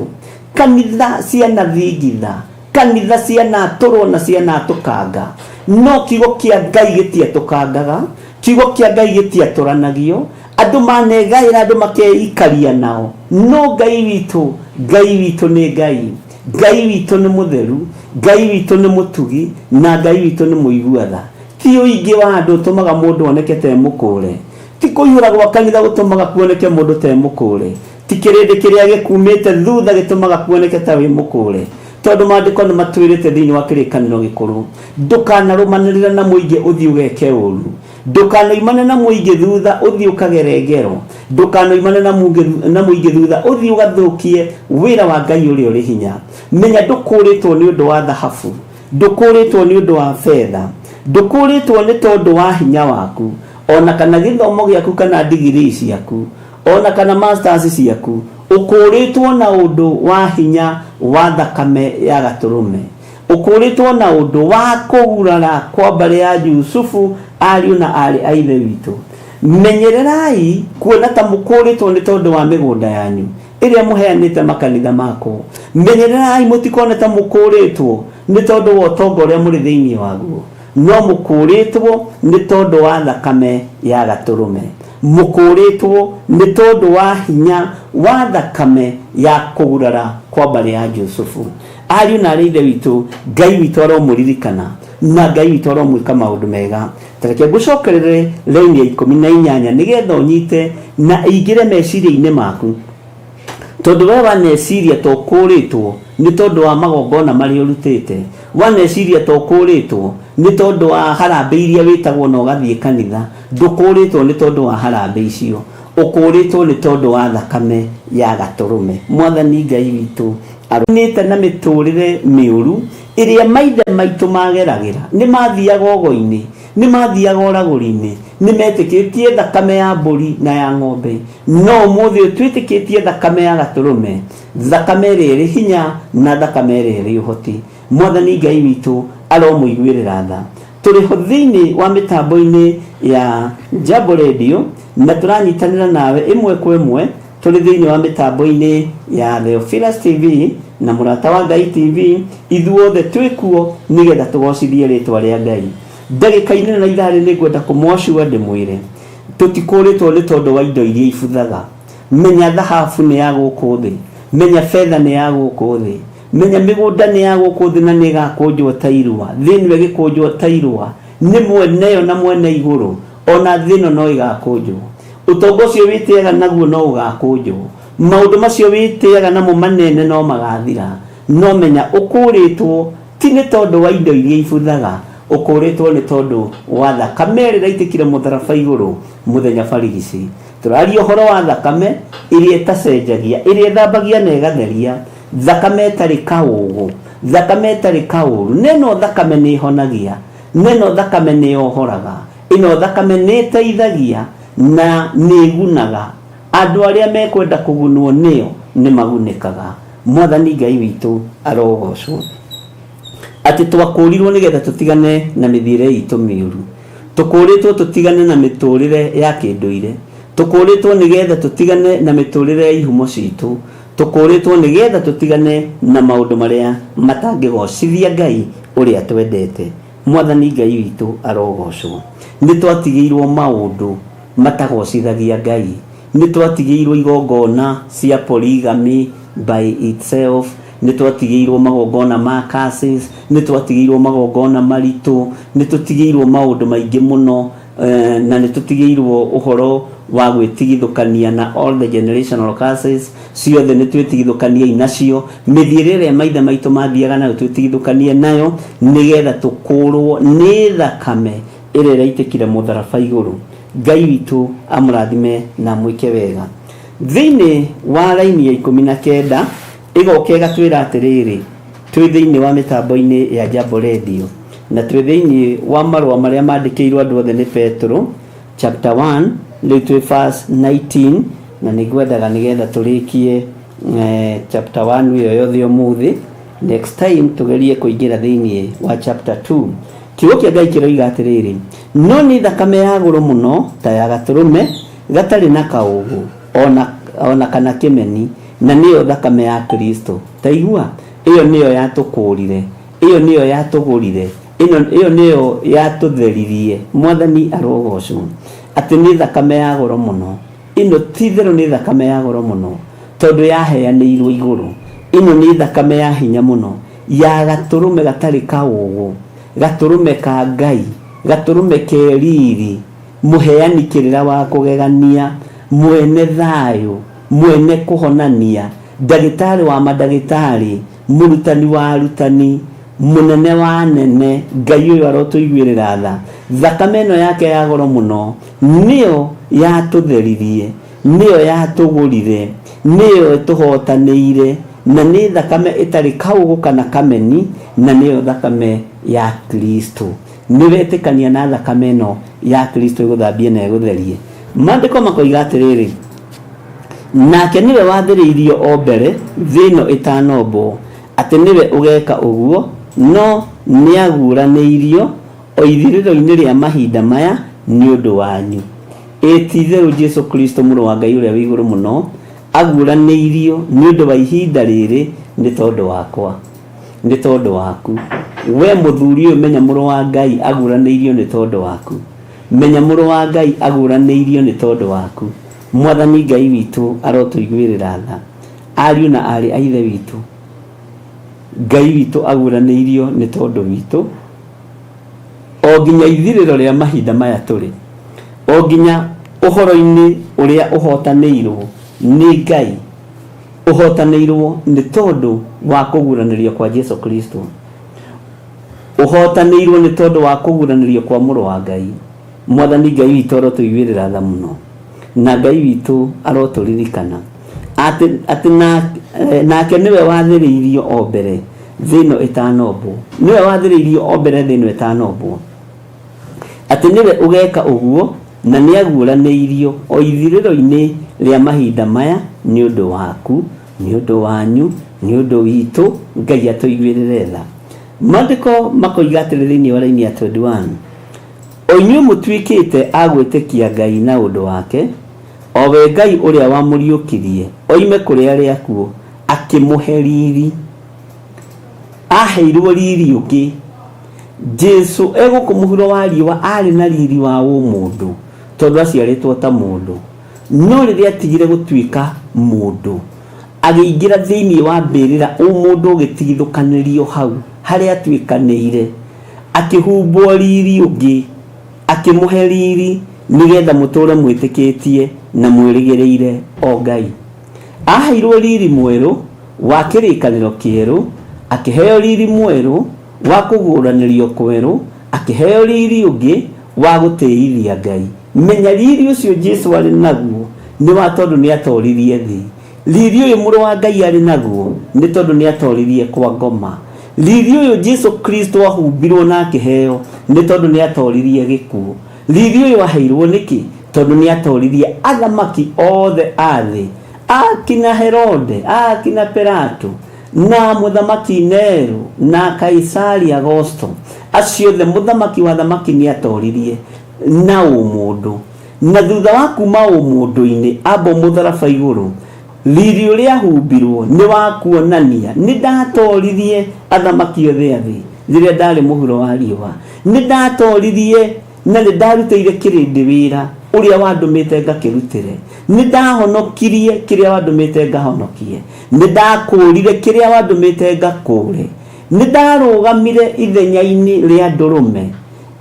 kanitha cianathingitha, kanitha cianatũrwo na cianatũkanga, no kiugo kĩa Ngai gĩtiatũkangaga, kiugo kĩa Ngai gĩtiatũranagio, andũ manegaĩra andũ makeikaria nao, no Ngai witũ, Ngai witũ nĩ Ngai. Ngai witũ nĩ mũtheru, Ngai witũ nĩ mũtugi, na Ngai witũ nĩ mũigua tha. Ti ũingĩ wa andũ ũtũmaga mũndũ oneke ta e mũkũũre. Ti kũihũra gwa kanitha gũtũmaga kuoneke mũndũ ta e mũkũũre. Ti kĩrĩndĩ kĩrĩa gĩkumĩte thutha gĩtũmaga kuoneke ta wĩ mũkũũre. Tondũ maandĩko nĩ matwĩrĩte thĩinĩ wa Kĩrĩkanĩro Gĩkũrũ, Ndũkanarũmanĩrĩre na mũingĩ ũthiĩ ũgeke ũũru. Ndũkanoimane na mũingĩ thutha ũthiĩ ũkagere ngero. Ndũkanoimane na mũingĩ thutha ũthiĩ ũgathũkie wĩra wa Ngai ũrĩa ũrĩ hinya. Menya ndũkũũrĩtwo nĩ ũndũ wa thahabu. Ndũkũũrĩtwo nĩ ũndũ wa betha. Ndũkũũrĩtwo nĩ tondũ wa hinya waku, o na kana gĩthomo gĩaku kana ndigirii ciaku, o na kana masters ciaku. Ũkũũrĩtwo na ũndũ wa hinya wa thakame ya Gatũrũme. Ũkũũrĩtwo na ũndũ wa kũgurara kwa mbarĩ ya Jusufu, ariũ na aarĩ a ithe witũ. Menyererai kuona ta mũkũũrĩtwo nĩ tondũ wa mĩgũnda yanyu ĩrĩa mũheanĩte makanitha makwo. Menyererai mũtikone ta mũkũũrĩtwo nĩ tondũ wa ũtonga ũrĩa mũrĩ thĩinĩ waguo, no mũkũũrĩtwo nĩ tondũ wa thakame ya Gatũrũme. Mũkũũrĩtwo nĩ tondũ wa hinya wa thakame ya kũgurara kwa mbarĩ ya Jusufu. Ariũ na aarĩ a Ithe witũ, Ngai witũ aromũririkana, na Ngai witũ aromwĩka maũndũ mega. Ta reke ngũcokerere raini ya 18 nĩgetha ũnyite na ĩingĩre meciria-inĩ maku. Tondũ we waneciria ta ũkũũrĩtwo nĩ tondũ wa magongona marĩa ũrutĩte, waneciria ta ũkũũrĩtwo nĩ tondũ wa harambee iria wĩtagwo na ũgathiĩ kanitha, ndũkũũrĩtwo nĩ tondũ wa harambee icio. Ũkũũrĩtwo nĩ tondũ wa thakame ya Gatũrũme. Mwathani Ngai witũ arũnĩte na mĩtũũrĩre mĩũru ĩrĩa maithe maitũ mageragĩra. Nĩ mathiaga ũgo-inĩ, nĩ mathiaga ũragũri-inĩ, nĩ metĩkĩtie thakame ya mbũri na ya ng'ombe. No ũmũthĩ ũyũ twĩtĩkĩtie thakame ya Gatũrũme, thakame ĩrĩa ĩrĩ hinya na thakame ĩrĩa ĩrĩ ũhoti. Mwathani Ngai witũ aromũiguĩrĩra tha. Tũrĩ ho thĩinĩ wa mĩtambo-inĩ ya Jambo Radio na tũranyitanĩra nawe ĩmwe kwa ĩmwe tũrĩ thĩinĩ wa mĩtambo-inĩ ya Theophilus TV na Mũrata wa Ngai TV, ithuothe twĩ kuo nĩgetha tũgocithie rĩtwa rĩa Ngai. Ndagĩka-inĩ ĩno na ithaa rĩrĩ nĩngwenda kũmwacua ndĩmwĩre tũtikũrĩtwo nĩ tondũ wa indo iria ibuthaga. Menya thahabu nĩ ya gũkũ thĩ, menya betha nĩ ya gũkũ thĩ, menya mĩgũnda nĩ ya gũkũ thĩ na nĩ ĩgakũnjwo ta irũa. Thĩ ĩno ĩgĩkũnjwo ta irũa nĩ mwene yo na mwene igũrũ, ona thĩ ĩno no ĩgakũnjwo. Ũtonga ũcio wĩtĩaga naguo no ũgaakũnjwo. Maũndũ macio wĩtĩaga namo manene no magaathira. No menya, ũkũũrĩtwo ti nĩ tondũ wa indo iria ibuthaga, ũkũũrĩtwo nĩ tondũ wa thakame ĩrĩa ĩraitĩkire mũtharaba igũrũ mũthenya barigici. Tũraria ũhoro wa thakame ĩrĩa ĩtacenjagia, ĩrĩa ĩthambagia na ĩgatheria, thakame ĩtarĩ kaũũgũ, thakame ĩtarĩ kaũũru. Na ĩno thakame nĩ ĩhonagia, na ĩno thakame nĩ yohoraga. Ĩno thakame nĩ ĩteithagia na nĩ ĩgunaga. Andũ arĩa mekwenda kũgunwo nĩyo nĩ magunĩkaga. Mwathani Ngai witũ arogocwo. Atĩ twakũũrirwo nĩgetha tũtigane na mĩthiĩre itũ mĩũru. Tũkũũrĩtwo tũtigane na mĩtũũrĩre ya kĩndũire. Tũkũũrĩtwo nĩgetha tũtigane na mĩtũũrĩre ya ihumo citũ. Tũkũũrĩtwo nĩgetha tũtigane na maũndũ marĩa matangĩgocithia Ngai ũrĩa twendete. Mwathani Ngai witũ arogocwo. Nĩ twatigĩirwo maũndũ matagocithagia Ngai. Nĩ twatigĩirwo igongona cia polygamy by itself, nĩ twatigĩirwo magongona ma curses, nĩ twatigĩirwo magongona maritũ, nĩ tũtigĩirwo maũndũ maingĩ mũno na nĩ tũtigĩirwo ũhoro wa gwĩtigithũkania na all the generational curses ciothe, nĩ twĩtigithũkaniei nacio. Mĩthiĩre ĩrĩa maithe maitũ mathiaga nayo twĩtigithũkanie nayo, nĩgetha tũkũrwo nĩ thakame ĩrĩa ĩraitĩkire mũtharaba igũrũ. Ngai witũ amũrathime na amwĩke wega. Thĩinĩ wa raini ya 19 ĩgoka ĩgatwĩra atĩrĩrĩ, twĩ thĩinĩ wa mĩtambo-inĩ ya Jambo Radio na twĩ thĩinĩ wa marũa marĩa mandĩkĩirwo andũ othe nĩ Petro chapter 1, rĩu twĩ verse 19, na nĩ ngwendaga nĩgetha tũrĩkie chapter 1 ĩyo yothe ũmũthĩ. Next time tũgerie kũingĩra thĩinĩ wa chapter 2. Kiugo kĩa Ngai kĩroiga atĩrĩrĩ, no nĩ thakame ya goro mũno ta ya gatũrũme gatarĩ na kaũgũ ona kana kĩmeni, na nĩyo thakame ya Kristo. Ta igua, ĩyo nĩyo yatũkũũrire, ĩyo nĩyo yatũgũrire, ĩyo nĩyo yatũtheririe. Mwathani arogocwo. Atĩ nĩ thakame ya goro mũno. Ĩno ti itherũ nĩ thakame ya goro mũno, tondũ yaheanĩirwo igũrũ. Ĩno nĩ thakame ya hinya mũno, ya gatũrũme gatarĩ kaũgũ, gatũrũme ka Ngai, gatũrũme ke riri, mũheani kĩrĩra wa kũgegania, mwene thayũ, mwene kũhonania, ndagĩtarĩ wa mandagĩtarĩ, mũrutani wa arutani, mũnene wa anene. Ngai ũyũ arotũiguĩrĩra tha. Thakame ĩno yake ya goro mũno nĩyo yatũtheririe, nĩyo yatũgũrire, nĩyo ĩtũhotanĩire, na nĩ thakame ĩtarĩ kaũgũ kana kameni, na nĩyo thakame ya Kristo. Nĩ wetĩkania na thakame ĩno ya Kristo ĩgũthambie na ĩgũtherie? Maandĩko makoiga atĩrĩrĩ, nake nĩwe wathĩrĩirio o mbere thĩ ĩno ĩtanombwo, atĩ nĩwe ũgeka ũguo, no nĩaguũranĩirio o ithirĩro-inĩ rĩa mahinda maya nĩ ũndũ wanyu. Ĩ ti-itherũ Jesu Kristo Mũrũ wa Ngai ũrĩa wĩ igũrũ mũno aguũranĩirio nĩ ũndũ wa ihinda rĩrĩ nĩ tondũ wakwa, nĩ tondũ waku. We mũthuri ũyũ, menya Mũrũ wa Ngai aguũranĩirio nĩ tondũ waku. Menya Mũrũ wa Ngai aguũranĩirio nĩ tondũ waku. Mwathani Ngai witũ arotũiguĩrĩra tha. Ariũ na aarĩ a Ithe witũ, Ngai witũ aguũranĩirio nĩ tondũ witũ o nginya ithirĩro rĩa mahinda maya tũrĩ, o nginya ũhoro-inĩ ũrĩa ũhotanĩirwo nĩ Ngai, ũhotanĩirwo nĩ tondũ wa kũguũranĩrio kwa Jesu Kristo, ũhotanĩirwo nĩ tondũ wa kũguũranĩrio kwa Mũrũ wa Ngai. Mwathani Ngai witũ arotũiguĩrĩra tha mũno, na Ngai witũ arotũririkana atĩ nake nĩwe wathĩrĩirio o mbere thĩ ĩno ĩtanombwo, nĩwe wathĩrĩirio o mbere thĩ ĩno ĩtanombwo, atĩ nĩwe ũgeka ũguo, na nĩaguũranĩirio o ithirĩro-inĩ rĩa mahinda maya nĩ ũndũ waku, nĩ ũndũ wanyu, nĩ ũndũ witũ. Ngai atũiguĩrĩre tha. Maandĩko makoiga atĩrĩ thĩinĩ wa raini ya 21, o inyuĩ mũtuĩkĩte a gwĩtĩkia Ngai na ũndũ wake, o we Ngai ũrĩa wamũriũkirie oime kũrĩ arĩa akuũ, akĩmũhe riri. Aheirwo riri ũngĩ. Jesu egũkũ mũhuro wa riũa arĩ na riri wa ũmũndũ, tondũ aciarĩtwo ta mũndũ. No rĩrĩa atigire gũtuĩka mũndũ, agĩingĩra thĩinĩ wa mbĩrĩra, ũmũndũ ũgĩtigithũkanĩrio hau harĩa atuĩkanĩire, akĩhumbwo riri ũngĩ, akĩmũhe riri, nĩgetha mũtũũre mwĩtĩkĩtie na mwĩrĩgĩrĩire o Ngai. Aheirwo riri mwerũ wa kĩrĩkanĩro kĩerũ, akĩheo riri mwerũ wa kũguũranĩrio kwerũ, akĩheo riri ũngĩ wa gũtĩithia Ngai. Menya riri ũcio Jesu arĩ naguo nĩ wa tondũ nĩ atoririe thĩ. Riri ũyũ Mũrũ wa Ngai arĩ naguo nĩ tondũ nĩ atoririe kwa ngoma. Riri ũyũ Jesu Kristo ahumbirwo na akĩheo nĩ tondũ nĩ atoririe gĩkuũ. Riri ũyũ aheirwo nĩkĩ? Tondũ nĩ atoririe athamaki othe a thĩ, akina Herode, akina Pilato, Na mũthamaki Nero na Kaisari Agosto, acio othe mũthamaki wa thamaki nĩ atoririe na ũmũndũ. Na thutha wa kuma ũmũndũ-inĩ ambwo mũtharaba igũrũ, riri ũrĩa ahumbirwo nĩ wa kuonania nĩ ndatoririe athamaki othe a thĩ rĩrĩa ndarĩ mũhuro wa riũa. Nĩ ndatoririe na nĩ ndarutĩire kĩrĩndĩ wĩra ũrĩa wandũmĩte ngakĩrutĩre. Nĩ ndahonokirie kĩrĩa wandũmĩte ngahonokie. Nĩ ndakũũrire kĩrĩa wandũmĩte ngakũũre. Nĩ ndarũgamire ithenya-inĩ rĩa ndũrũme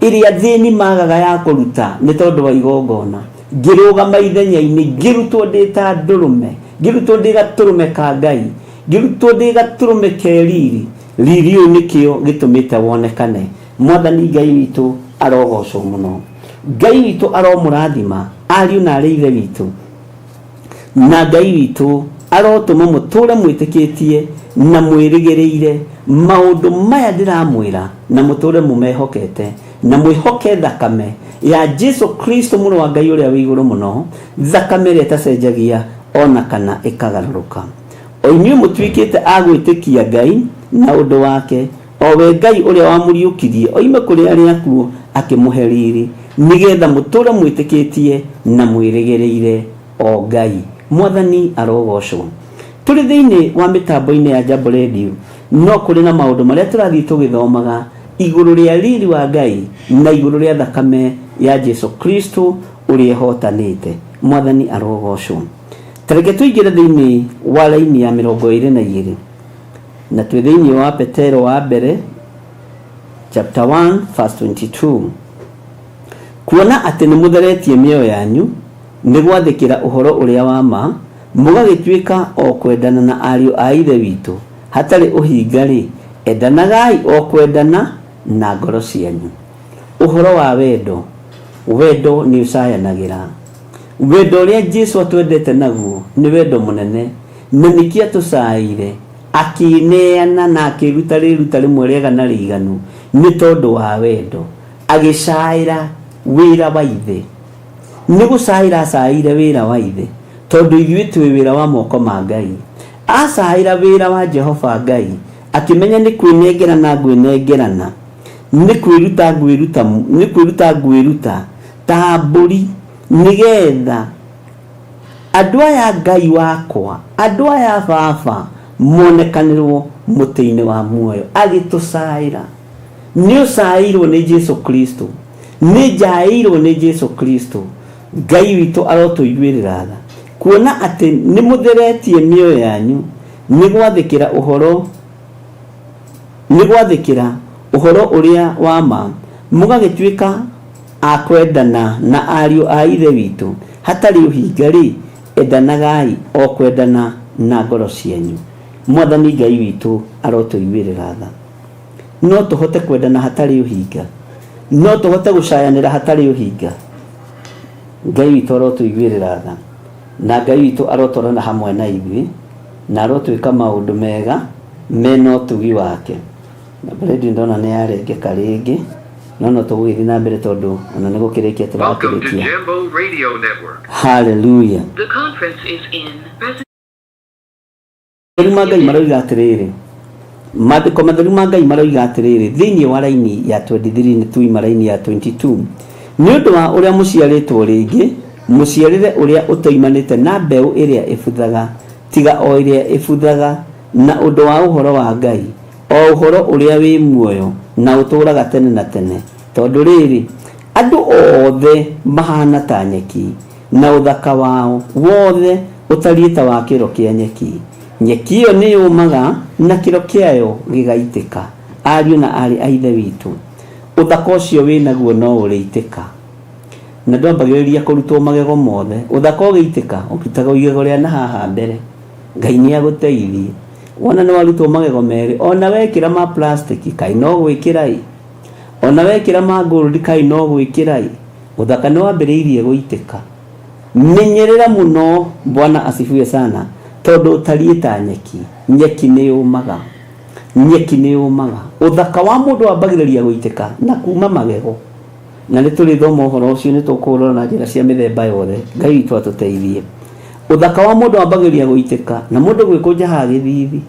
ĩrĩa athĩni magaga ya kũruta nĩ tondũ wa igongona. Ngĩrũgama ithenya-inĩ, ngĩrutwo ndĩ ta ndũrũme, ngĩrutwo ndĩ gatũrũme ka Ngai, ngĩrutwo ndĩ gatũrũme ke riri. Riri ũyũ nĩkĩo gĩtũmĩte wonekane. Mwathani Ngai witũ arogocwo mũno. Ngai witũ aromũrathima ariũ na arĩ ithe witũ. Na Ngai witũ arotũma mũtũre mwĩtĩkĩtie na mwĩrĩgĩrĩire maũndũ maya ndĩramwĩra, na mũtũre mũmehokete, na mwĩhoke thakame ya Jesu Kristo mũrũ wa Ngai ũrĩa wĩ igũrũ mũno, thakame ĩrĩa ĩtacenjagia ona kana ĩkagarũrũka. O inyuĩ mũtuĩkĩte a gwĩtĩkia Ngai na ũndũ wake, o we Ngai ũrĩa wamũriũkirie oime kũrĩ arĩa akuũ akĩmũhe riri, nĩgetha mũtũre mwĩtĩkĩtie na mwĩrĩgĩrĩire o Ngai. Mwathani arogocwo. Tũrĩ thĩinĩ wa mĩtambo-inĩ ya Jambo Radio, no kũrĩ na maũndũ marĩa tũrathiĩ tũgĩthomaga igũrũ rĩa riri wa Ngai na igũrũ rĩa thakame ya Jesu Kristo ũrĩa ĩhotanĩte. Mwathani arogocwo. Ta reke tũingĩre thĩinĩ wa raini ya 22, na twĩ thĩinĩ wa Petero wa mbere chapter 1 verse 22. Kuona atĩ nĩ mũtheretie mĩoyo yanyu nĩ gwathĩkĩra ũhoro ũrĩa wa ma, mũgagĩtuĩka o kwendana na ariũ a Ithe witũ hatarĩ ũhinga-rĩ, endanagai o kwendana na ngoro cianyu. Ũhoro wa wendo, wendo nĩ ũcayanagĩra. Wendo ũrĩa Jesu atwendete naguo nĩ wendo mũnene, na nĩkĩo atũcaĩire, akĩĩneana na akĩĩruta rĩĩruta rĩmwe rĩega na rĩiganu nĩ tondũ wa wendo. Agĩcaĩra wĩra wa Ithe. Nĩ gũcaĩra acaĩire wĩra wa Ithe, tondũ ithuĩ twĩ wĩra wa moko ma Ngai. Acaĩra wĩra wa Jehova Ngai, akĩmenya nĩ kwĩnengerana ngwĩnengerana, nĩ kwĩruta ngwĩruta, nĩ kwĩruta ngwĩruta ta mbũri, nĩgetha andũ aya Ngai wakwa, andũ aya Baba monekanĩrwo mũtĩ-inĩ wa muoyo. Agĩtũcaĩra. Nĩ ũcaĩirwo nĩ Jesu Kristo. Nĩ njaĩirwo nĩ Jesu Kristo. Ngai witũ arotũiguĩrĩra tha, kuona atĩ nĩ mũtheretie mĩoyo yanyu nĩ gwathĩkĩra ũhoro, nĩ gwathĩkĩra ũhoro ũrĩa wa ma, mũgagĩtuĩka a kwendana na ariũ a Ithe witũ hatarĩ ũhinga-rĩ, endanagai o kwendana na ngoro cianyu. Mwathani Ngai witũ arotũiguĩrĩra tha. No tũhote kwendana hatarĩ ũhinga? No tũhote gũcayanĩra hatarĩ ũhinga? Ngai witũ arotũiguĩrĩra tha, na Ngai witũ arotwarana hamwe na ithuĩ, na arotwĩka maũndũ mega mena ũtugi wake. Na redio ndona nĩ yarengeka rĩngĩ, no no tũgũgĩthiĩ na mbere tondũ ona nĩ gũkĩrĩkia Welcome to tũrakĩrĩkia. Jambo Radio Network. Hallelujah. The conference is in present. Matheru ma Ngai maroiga atĩrĩrĩ, maandĩko matheru ma Ngai maroiga atĩrĩrĩ, thĩinĩ wa raini ya 23 nĩ tuima raini ya 22, nĩ ũndũ wa ũrĩa mũciarĩtwo rĩngĩ, mũciarĩre ũrĩa ũtoimanĩte na mbeũ ĩrĩa ĩbuthaga, tiga o ĩrĩa ĩbuthaga, na ũndũ wa ũhoro wa Ngai, o ũhoro ũrĩa wĩ muoyo na ũtũũraga tene na tene. Tondũ rĩrĩ, andũ othe mahana ta nyeki, na ũthaka wao wothe ũtariĩ ta wa kĩro kĩa nyeki. Nyeki ĩyo nĩ yũmaga na kĩro kĩayo gĩgaitĩka. Ariũ na aarĩ a Ithe witũ, ũthaka ũcio wĩ naguo no ũrĩitĩka. Na ndwambagĩrĩria kũrutwo magego mothe. Ũthaka ũgĩitĩka, ũrutagwo igego rĩa na haha mbere. Ngai nĩ agũteithie. Wona nĩ warutwo magego merĩ, ona wekĩra ma plastic, kaĩ no gwĩkĩra ĩ. Ona wekĩra ma gold, kaĩ no gwĩkĩra ĩ. Ũthaka nĩ wambĩrĩirie gũitĩka. Menyerera mũno, Bwana asifiwe sana, tondũ ũtariĩ ta nyeki. Nyeki nĩ yũmaga. Nyeki nĩ yũmaga. Ũthaka wa mũndũ wambagĩrĩria gũitĩka na kuma magego. Na nĩ tũrĩthoma ũhoro ũcio, nĩ tũkũũrora na njĩra cia mĩthemba yothe. Ngai witũ atũteithie. Ũthaka wa mũndũ wambagĩrĩria gũitĩka na mũndũ gwĩkũnja haha gĩthithi.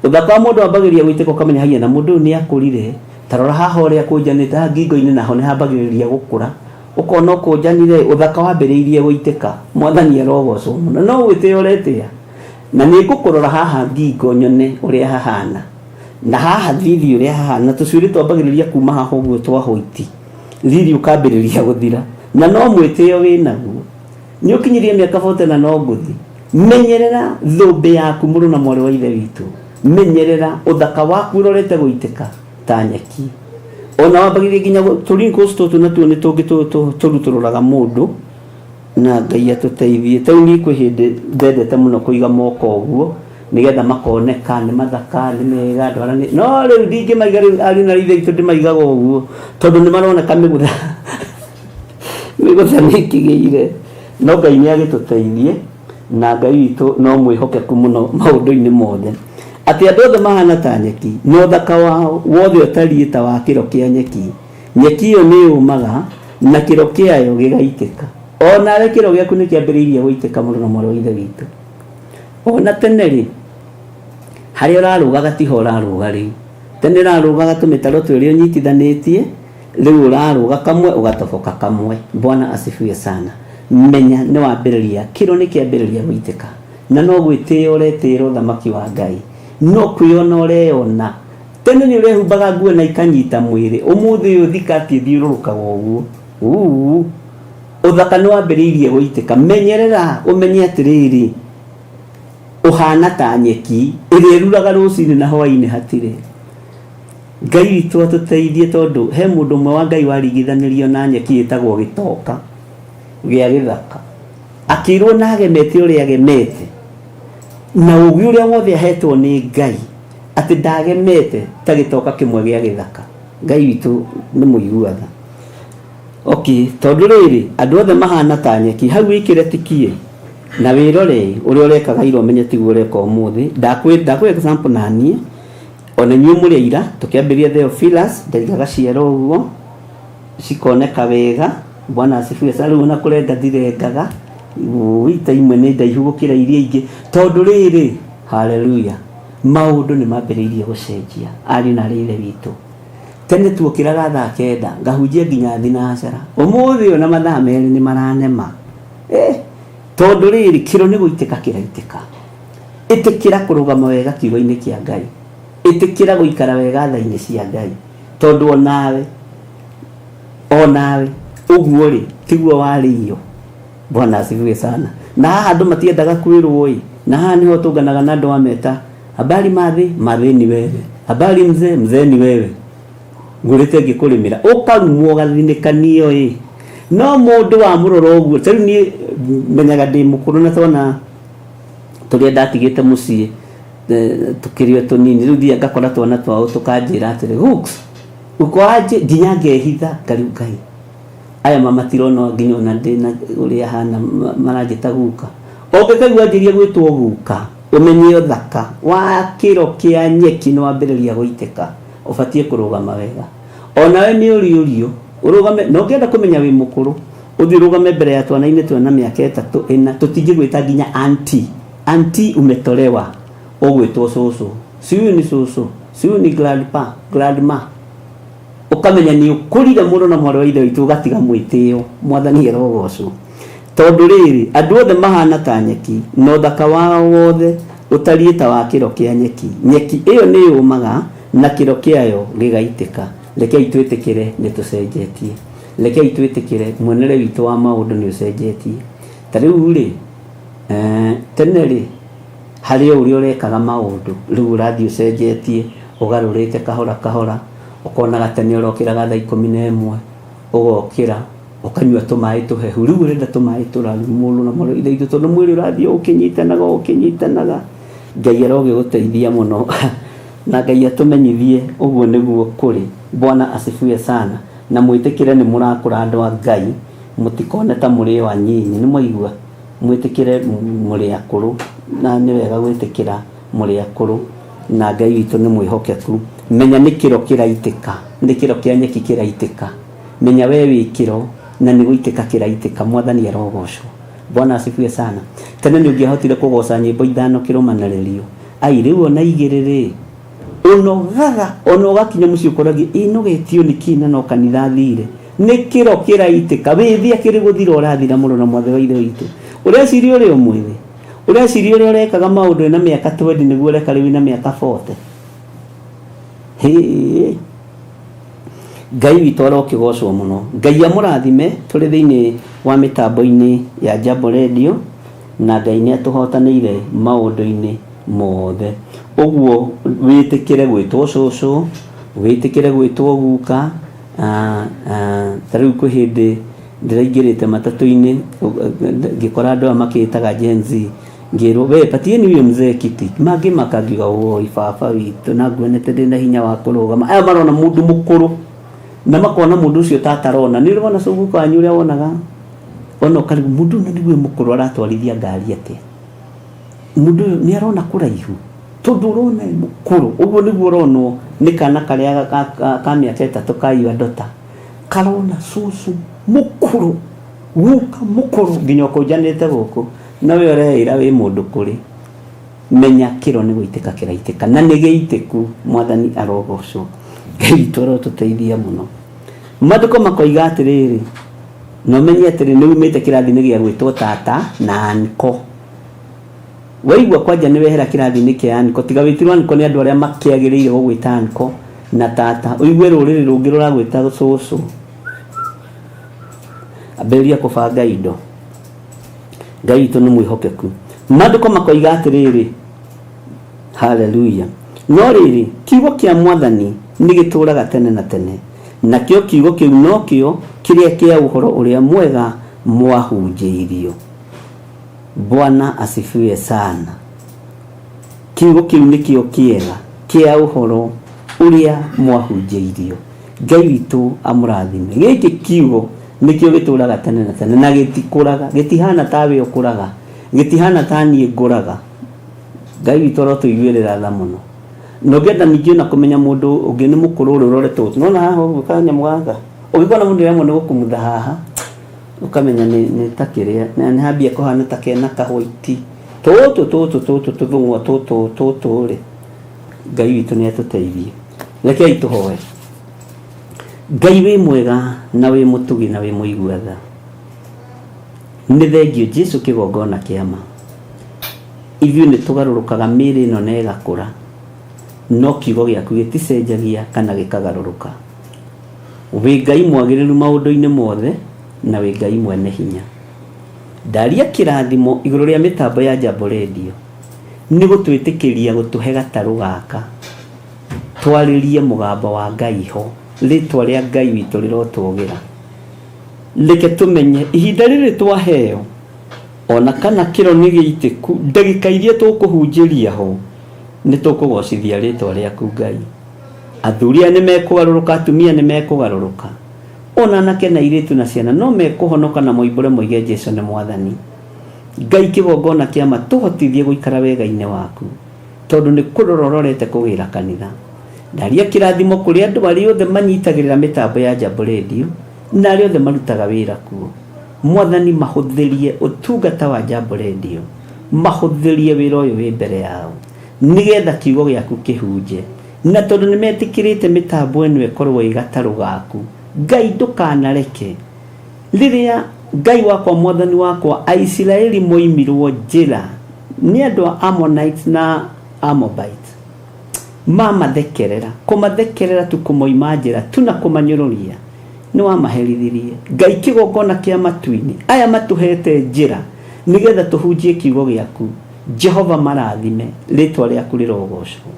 Ũthaka wa mũndũ wambagĩrĩria gũitĩka ũkamenya haiya na mũndũ ũyũ nĩ akũrire. Ta rora haha ũrĩa akũnjanĩte haha ngingo-inĩ naho nĩ hambagĩrĩria gũkũra. Ũkona ũkũnjanire ũthaka wambĩrĩirie gũitĩka. Mwathani arogocwo mũno. No gwĩtĩa ũretĩa. Na nĩ ngũkũrora haha ngingo nyone ũrĩa hahana. Na haha thithi ũrĩa hahana. Na tũcuĩrĩ twambagĩrĩria kuma haha ũguo twa hwaiti. Riri ũkambĩrĩria gũthira. Na no mwĩtĩo wĩnaguo. Nĩ ũkinyirie mĩaka 40 na no ngũthi. Menyerera thũmbĩ yaku mũrũ na mwarĩ wa ithe witũ. Menyerera ũthaka waku ũrorete gũitĩka ta nyeki. Ona wambagĩrĩria nginya tũ wrinkles tũtũ natuo nĩ tũngĩ tũrutũrũraga mũndũ na Ngai atũteithie. Ta rĩu niĩ kwĩ hĩndĩ ndendete mũno kũiga moko ũguo nĩgetha makoneka nĩ mathaka nĩ mega andũ arĩa no rĩu ndingĩmaiga rĩu ariũ na ithe witũ ndĩmaigaga ũguo tondũ nĩ maroneka mĩgũtha mĩgũtha nĩ ĩkĩgĩire. No Ngai nĩ agĩtũteithie na Ngai witũ no mwĩhokeku mũno maũndũ-inĩ mothe. Atĩ andũ othe mahana ta nyeki, na ũthaka wao wothe ũtariĩ ta wa kĩro kĩa nyeki. Nyeki ĩyo nĩ yũmaga, na kĩro kĩayo gĩgaitĩka. O nawe kĩro gĩaku nĩ kĩambĩrĩirie gũitĩka mũrũ na mwarĩ wa Ithe witũ. O na tene-rĩ, harĩa ũrarũgaga tiho ũrarũga rĩu. Tene ũrarũgaga tũmĩtaro twĩrĩ ũnyitithanĩtie, rĩu ũrarũga kamwe ũgatoboka kamwe. Bwana asifiwe sana. Menya nĩ wambĩrĩria, kĩro nĩ kĩambĩrĩria gũitĩka. Na no gwĩtĩĩa ũretĩĩra ũthamaki wa Ngai. No kwĩona ũreyona. Tene nĩ ũrehumbaga nguo na ikanyita mwĩrĩ, ũmũthĩ ũyũ thikati ĩthiũrũrũkaga ũguo. Uu! Ũthaka nĩ wambĩrĩirie gũitĩka. Menyerera ũmenye atĩrĩrĩ, ũhana ta nyeki ĩrĩa ĩruraga rũcinĩ na hwainĩ hatirĩ. Ngai witũ atũteithie tondũ he mũndũ ũmwe wa Ngai waringithanirio na nyeki ĩtagwo gĩtoka gĩa gĩthaka. Akĩrwo na agemete ũrĩa agemete na ũgĩ ũrĩa wothe ahetwo nĩ Ngai atĩ ndagemete ta gĩtoka kĩmwe gĩa gĩthaka. Ngai witũ nĩ mũigua tha. Okay, tondũ rĩrĩ andũ othe mahana ta nyeki, hau wĩkĩre tikiĩ na wĩrore ũrĩa ũrekaga ira ũmenye tiguo ũreka ũmũthĩ. Ndakwĩ ndakũhe example na niĩ ona inyuĩ mũrĩ aira tũkĩambĩrĩria Theophilus ndaigaga ciero ũguo cikoneka wega. Bwana asifiwe sana. Rĩu ona kũrenga ndirengaga, ita imwe nĩ ndaihu gũkĩra iria ingĩ tondũ rĩrĩ, haleluya, maũndũ nĩ mambĩrĩirie gũcenjia ariũ na arĩ ithe witũ. Tene tuokĩraga thaa kenda ngahunjia nginya thinacara, ũmũthĩ ũyũ na mathaa merĩ nĩ maranema eh, tondũ rĩrĩ kĩro nĩ gũitĩka kĩraitĩka. Ĩtĩkĩra kũrũgama wega kiugo-inĩ kĩa Ngai, ĩtĩkĩra gũikara wega tha-inĩ cia Ngai, tondũ onawe onawe ũguo rĩ tiguo warĩio. Bwana asifiwe sana. Na haha andũ matiendaga kwĩrwo ĩ, na haha nĩho tũnganaga na andũ ameta habari mathĩ, mathĩ ni wewe, habari mzee, mzee ni wewe, ngũrĩte ngĩkũrĩmĩra, ũkarumwo ũgathinĩkanio ĩ. No mũndũ wamũrora ũguo, ta rĩu niĩ menyaga ndĩ mũkũrũ na twana tũrĩa ndatigĩte mũciĩ tũkĩrĩ o tũnini, rĩu thiaga ngakora twana twao tũkanjĩra atĩrĩ, Hooks, uko aje, nginya ngehitha ngariu Ngai aya ma matirona nginya ona ndĩna ũrĩa hana maranjĩta guka. Ũngĩkaigua wanjĩrĩria gwĩtwo guka, ũmenye ũthaka wa kĩro kĩa nyeki nĩ wambĩrĩria gũitĩka, ũbatiĩ kũrũgama wega. Onawe nĩ ũriũrio, ũrũgame, na ũngĩenda kũmenya wĩ mũkũrũ, ũthiĩ ũrũgame mbere ya twana-inĩ twĩna mĩaka ĩtatũ ĩna, tũtingĩgwĩta nginya auntie. Auntie umetolewa, ũgwĩtwo cũcũ. Si huyu ni cũcũ, si huyu ni grandpa, grandma. Ũkamenya nĩ ũkũrire mũno na mwarĩ wa ithe witũ ũgatiga mwĩtĩo. Mwathani arogocwo. Tondũ rĩrĩ, andũ othe mahana ta nyeki, na ũthaka wao wothe ũtariĩ ta wa kĩro kĩa nyeki. Nyeki ĩyo nĩ yũmaga, na kĩro kĩayo gĩgaitĩka. Rekei twĩtĩkĩre nĩ tũcenjetie. Rekei twĩtĩkĩre muonere witũ wa maũndũ nĩ ũcenjetie. Ta rĩu rĩ, tene rĩ, harĩ o ũrĩa ũrekaga maũndũ, rĩu ũrathiĩ ũcenjetie, ũgarũrĩte kahora kahora, ũkonaga tene ũrokĩraga thaa 11, ũgokĩra, ũkanyua tũmaĩ tũhehu, rĩu ũrenda tũmaĩ tũraru mũno na mũno ithe witũ tondũ mwĩrĩ ũrathiĩ ũkĩnyitanaga ũkĩnyitanaga. Ngai arogĩgũteithia mũno na Ngai atũmenyithie ũguo nĩguo kũrĩ. Bwana asifiwe sana. Na mwĩtĩkĩre nĩ mũrakũra andũ a Ngai, mũtikone ta mũrĩ o anyinyi, nĩ mwaigua? Mwĩtĩkĩre mũrĩ akũrũ, na nĩ wega gwĩtĩkĩra mũrĩ akũrũ, na Ngai witũ nĩ mwĩhokeku. Menya nĩ kĩro kĩraitĩka, nĩ kĩro kĩa nyeki kĩraitĩka. Menya we wĩ kĩro, na nĩ gũitĩka kĩraitĩka. Mwathani arogocwo. Bwana asifiwe sana. Tene nĩ ũngĩahotire kũgoca nyĩmbo ithano kĩrũmanĩrĩrio. Ai rĩu ona 2 rĩ, ũnogaga ona ũgakinya mũciĩ ũkoragia ĩnogetio nĩ kĩ na no kanitha thire. Nĩ kĩro kĩraitĩka, wĩthĩ akĩrĩ gũthira ũrathira mũno na mwathĩ wa ithe witũ. Ũreciria ũrĩ o mwĩthĩ, ũreciria ũrĩa ũrekaga maũndũ wĩna mĩaka 20 nĩguo ũreka rĩu wĩna mĩaka 40. Hĩ! Ngai witũ arokĩgocwo mũno. Ngai amũrathime tũrĩ thĩinĩ wa mĩtambo-inĩ ya Jambo Radio na Ngai nĩ atũhotanĩire maũndũ-inĩ mothe. Ũguo wĩtĩkĩre gwĩtwo cũcũ, wĩtĩkĩre gwĩtwo guka, ta rĩu kwĩ hĩndĩ ndĩraingĩrĩte matatũ-inĩ ngĩkora andũ aya makĩĩtaga Gen Z, ngĩrwo we patieni huyo mzee kiti, mangĩmaka ngiuga woi baba witũ na nguonete ndĩna hinya wa kũrũgama. Aya marona mũndũ mũkũrũ na makona mũndũ ũcio ta atarona. Nĩ ũrĩ wona guka wanyu ũrĩa wonaga ona ũkarigwo mũndũ ũyũ nĩguo mũkũrũ aratwarithia ngari atĩa, mũndũ ũyũ nĩ arona kũraihu tondũ ũrona e mũkũrũ. Ũguo nĩguo ũronwo nĩ kana karĩa ka mĩaka 3 ka your daughter, karona cũcũ mũkũrũ, guka mũkũrũ nginya ũkũnjanĩte gũkũ, na we ũreĩra wĩ mũndũ kũrĩ. Menya kĩro nĩ gũitĩka kĩraitĩka na nĩ gĩitĩku. Mwathani arogocwo. Ngai witũ arotũteithia mũno. Maandĩko makoiga atĩrĩrĩ, na ũmenye atĩrĩ nĩ umĩte kĩrathi-inĩ gĩa gwĩtwo tata na anko. Waigua kwanja nĩ wehera kĩrathi-inĩ kĩa anko, tiga wĩtirwo anko nĩ andũ arĩa makĩagĩrĩire gũgwĩta anko na tata, ũigue rũrĩrĩ rũngĩ rũragwĩta cũcũ. Ambĩrĩria kũbanga indo. Ngai witũ nĩ mwĩhokeku. Maandĩko makoiga atĩrĩrĩ, haleluya, no rĩrĩ, kiugo kĩa Mwathani nĩ gĩtũũraga tene na tene, nakĩo kiugo kĩu nokĩo kĩrĩa kĩa ũhoro ũrĩa mwega mwahunjĩirio. Bwana asifiwe sana. Kiugo kĩu nĩkĩo kĩega kĩa ũhoro ũrĩa mwahunjĩirio. Ngai witũ amũrathime. Gĩkĩ kiugo nĩkĩo gĩtũũraga tene na tene na gĩtikũraga, gĩtihana tawe ũkũraga, gĩtihana ta niĩ ngũraga. Ngai witũ arotũiguĩrĩra tha mũno. Na ũngĩenda ningĩ ona kũmenya mũndũ ũngĩ nĩ mũkũrũ ũrĩ ũrore tũtũ. Nĩwona haha ũguo kanyamũ gaka? Ũngĩkona mũndũ nĩaremwo nĩ gũkumutha haha, ũkamenya nĩ ta kĩrĩa, nĩ hambia kũhana ta kena kahwaiti. Tũtũ tũtũ tũtũ tũthũng'wa tũtũ tũtũ rĩ, Ngai witũ nĩ atũteithie. Rekei tũhoe. Ngai wĩ mwega na wĩ mũtugi na wĩ mũigua tha. Nĩ thengio Jesu kĩgongona kĩa ma. Ithuĩ nĩ tũgarũrũkaga mĩĩrĩ ĩno na ĩgakũra, no kiugo gĩaku gĩticenjagia kana gĩkagarũrũka. Wĩ Ngai mwagĩrĩru maũndũ-inĩ mothe na wĩ Ngai mwene hinya. Ndaria kĩrathimo igũrũ rĩa mĩtambo ya Jambo Radio nĩ gũtwĩtĩkĩria gũtũhe gatarũ gaka twarĩrie mũgambo wa Ngai ho. Rĩtwa rĩa Ngai witũ rĩrotũgĩra. Reke tũmenye ihinda rĩrĩ twaheo ona kana kĩro nĩ gĩitĩku, ndagĩka iria tũkũhunjĩria ho nĩ tũkũgocithia rĩtwa rĩaku Ngai. Athuri aya nĩ mekũgarũrũka, atumia nĩ mekũgarũrũka, ona anake na airĩtu na ciana no mekũhonoka na moimbũre moige Jesu nĩ Mwathani. Ngai kĩgongona kĩa ma tũhotithie gũikara wega-inĩ waku, tondũ nĩ kũrora ũrorete kũgĩra kanitha. Ndaria kĩrathimo kũrĩ andũ arĩa othe manyitagĩrĩra mĩtambo ya Jambo Radio na arĩa othe marutaga wĩra kuo. Mwathani mahũthĩrie ũtungata wa Jambo Radio, mahũthĩrie wĩra ũyũ wĩ mbere yao, nĩgetha kiugo gĩaku kĩhunje. Na tondũ nĩ metĩkĩrĩte mĩtambo ĩno ĩkorwo ĩ gatarũ gaku, Ngai ndũkanareke rĩrĩa Ngai wakwa Mwathani wakwa Aisiraeli moimirwo njĩra nĩ andũ a Ammonites na Amobites, mamathekerera, kũmathekerera tu, kũmoima njĩra tu na kũmanyũrũria, nĩ wamaherithirie. Ngai kĩgongona kĩa matu-inĩ, aya matũhete njĩra nĩgetha tũhunjie kiugo gĩaku, Jehova marathime, rĩtwa rĩaku rĩrogocwo.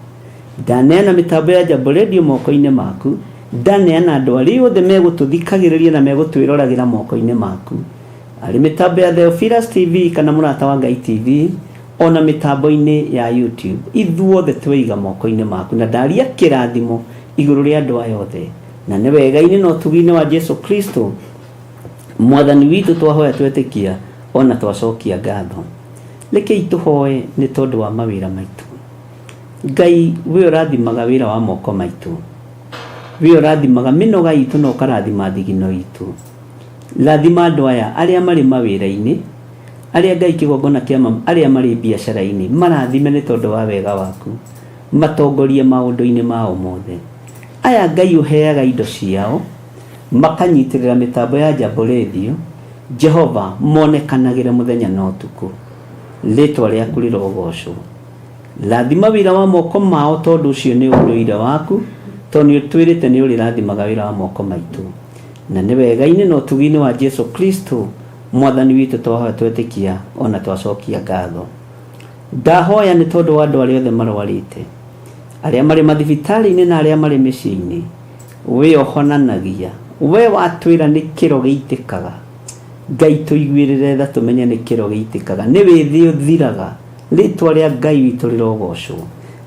Ndaneana mĩtambo ya Jambo Radio moko-inĩ maku, ndaneana andũ arĩa othe megũtũthikagĩrĩria na megũtwĩroragĩra moko-inĩ maku, arĩ mĩtambo ya Theophilus TV kana Mũrata wa Ngai TV, ona mĩtambo-inĩ ya YouTube, ithuothe tweiga moko-inĩ maku, na ndaria kĩrathimo igũrũ rĩa andũ aya othe, na nĩ wega-inĩ na ũtugi-inĩ wa Jesu Kristo Mwathani witũ twahoya twetĩkia ona twacokia ngatho. Rekei tũhoe nĩ tondũ wa mawĩra maitũ. Ngai we ũrathimaga wĩra wa moko maitũ, we ũrathimaga mĩnoga itũ na ũkarathima thigino itũ. Rathima andũ aya arĩa marĩ mawĩra-inĩ, Arĩa Ngai kĩgongona kĩa ma, arĩa marĩ biacara-inĩ, marathime nĩ tondũ wa wega waku, matongorie maũndũ-inĩ mao mothe. Aya Ngai ũheaga indo ciao, makanyitĩrĩra mĩtambo ya Jambo Radio, Jehova monekanagĩre mũthenya na ũtukũ. Rĩtwa rĩaku rĩrogocwo. Rathima wĩra wa moko mao tondũ ũcio nĩ ũndũire waku, tondũ nĩ ũtwĩrĩte nĩ ũrĩrathimaga wĩra wa moko maitũ. Na nĩ wega-inĩ na ũtugi-inĩ wa Jesu Kristo mwathani witũ twahoya twetĩkia ona twacokia ngatho. Ndahoya nĩ tondũ wa andũ arĩa othe marwarĩte, arĩa marĩ mathibitarĩ-inĩ na arĩa marĩ mĩciĩ-inĩ, we ũhonanagia, we watwĩra nĩ kĩro gĩitĩkaga. Ngai tũiguĩrĩre tha tũmenye nĩ kĩro gĩitĩkaga, nĩ wĩthĩ ũthiraga, rĩtwa rĩa Ngai witũ rĩrogocwo.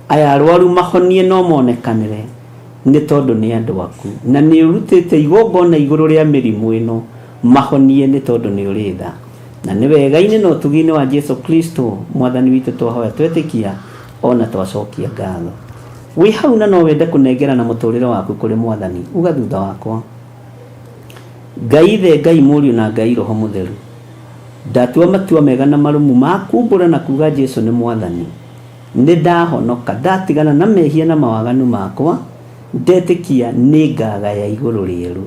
Aya arwaru mahonie no monekanĩre nĩ tondũ nĩ andũ aku, na nĩ ũrutĩte igongona igũrũ rĩa mĩrimũ ĩno, mahonie nĩ tondũ nĩ ũrĩ tha. Na nĩ wega-inĩ na ũtugi-inĩ wa Jesu Kristo mwathani witũ twahoya twetĩkia ona twacokia ngatho. Wĩ hau na no wende kũnengerana mũtũrĩre waku kũrĩ mwathani, uga thutha wakwa. Ngai Ithe, Ngai Mũriũ na Ngai Roho Mũtheru, ndatua matua mega na marũmu ma kumbũra na kuga Jesu nĩ mwathani. Nĩ ndahonoka, ndatigana na mehia na mawaganu makwa, ndetĩkia nĩ ngagaya igũrũ rĩerũ.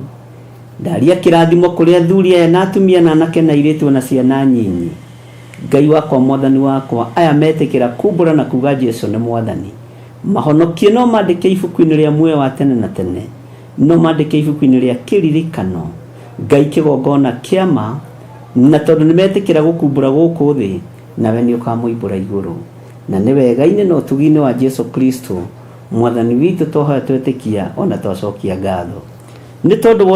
Ndaria kĩrathimo kũrĩ athuri aya na atumia na anake na airĩtu ona ciana nyinyi. Ngai wakwa mwathani wakwa, aya metĩkĩra kumbũra na kuga Jesu nĩ mwathani. Mahonokie no mandĩke ibuku-inĩ rĩa muoyo wa tene na tene, no mandĩke ibuku-inĩ rĩa kĩririkano. Ngai kĩgongona kĩa ma, na tondũ nĩ metĩkĩra gũkumbũra gũkũ thĩ, nawe nĩ ũkamũimbũra igũrũ. Na nĩ wega-inĩ na ũtugi-inĩ wa Jesu Kristo mwathani witũ twahoya twetĩkia ona twacokia ngatho. Nĩ tondũ wa.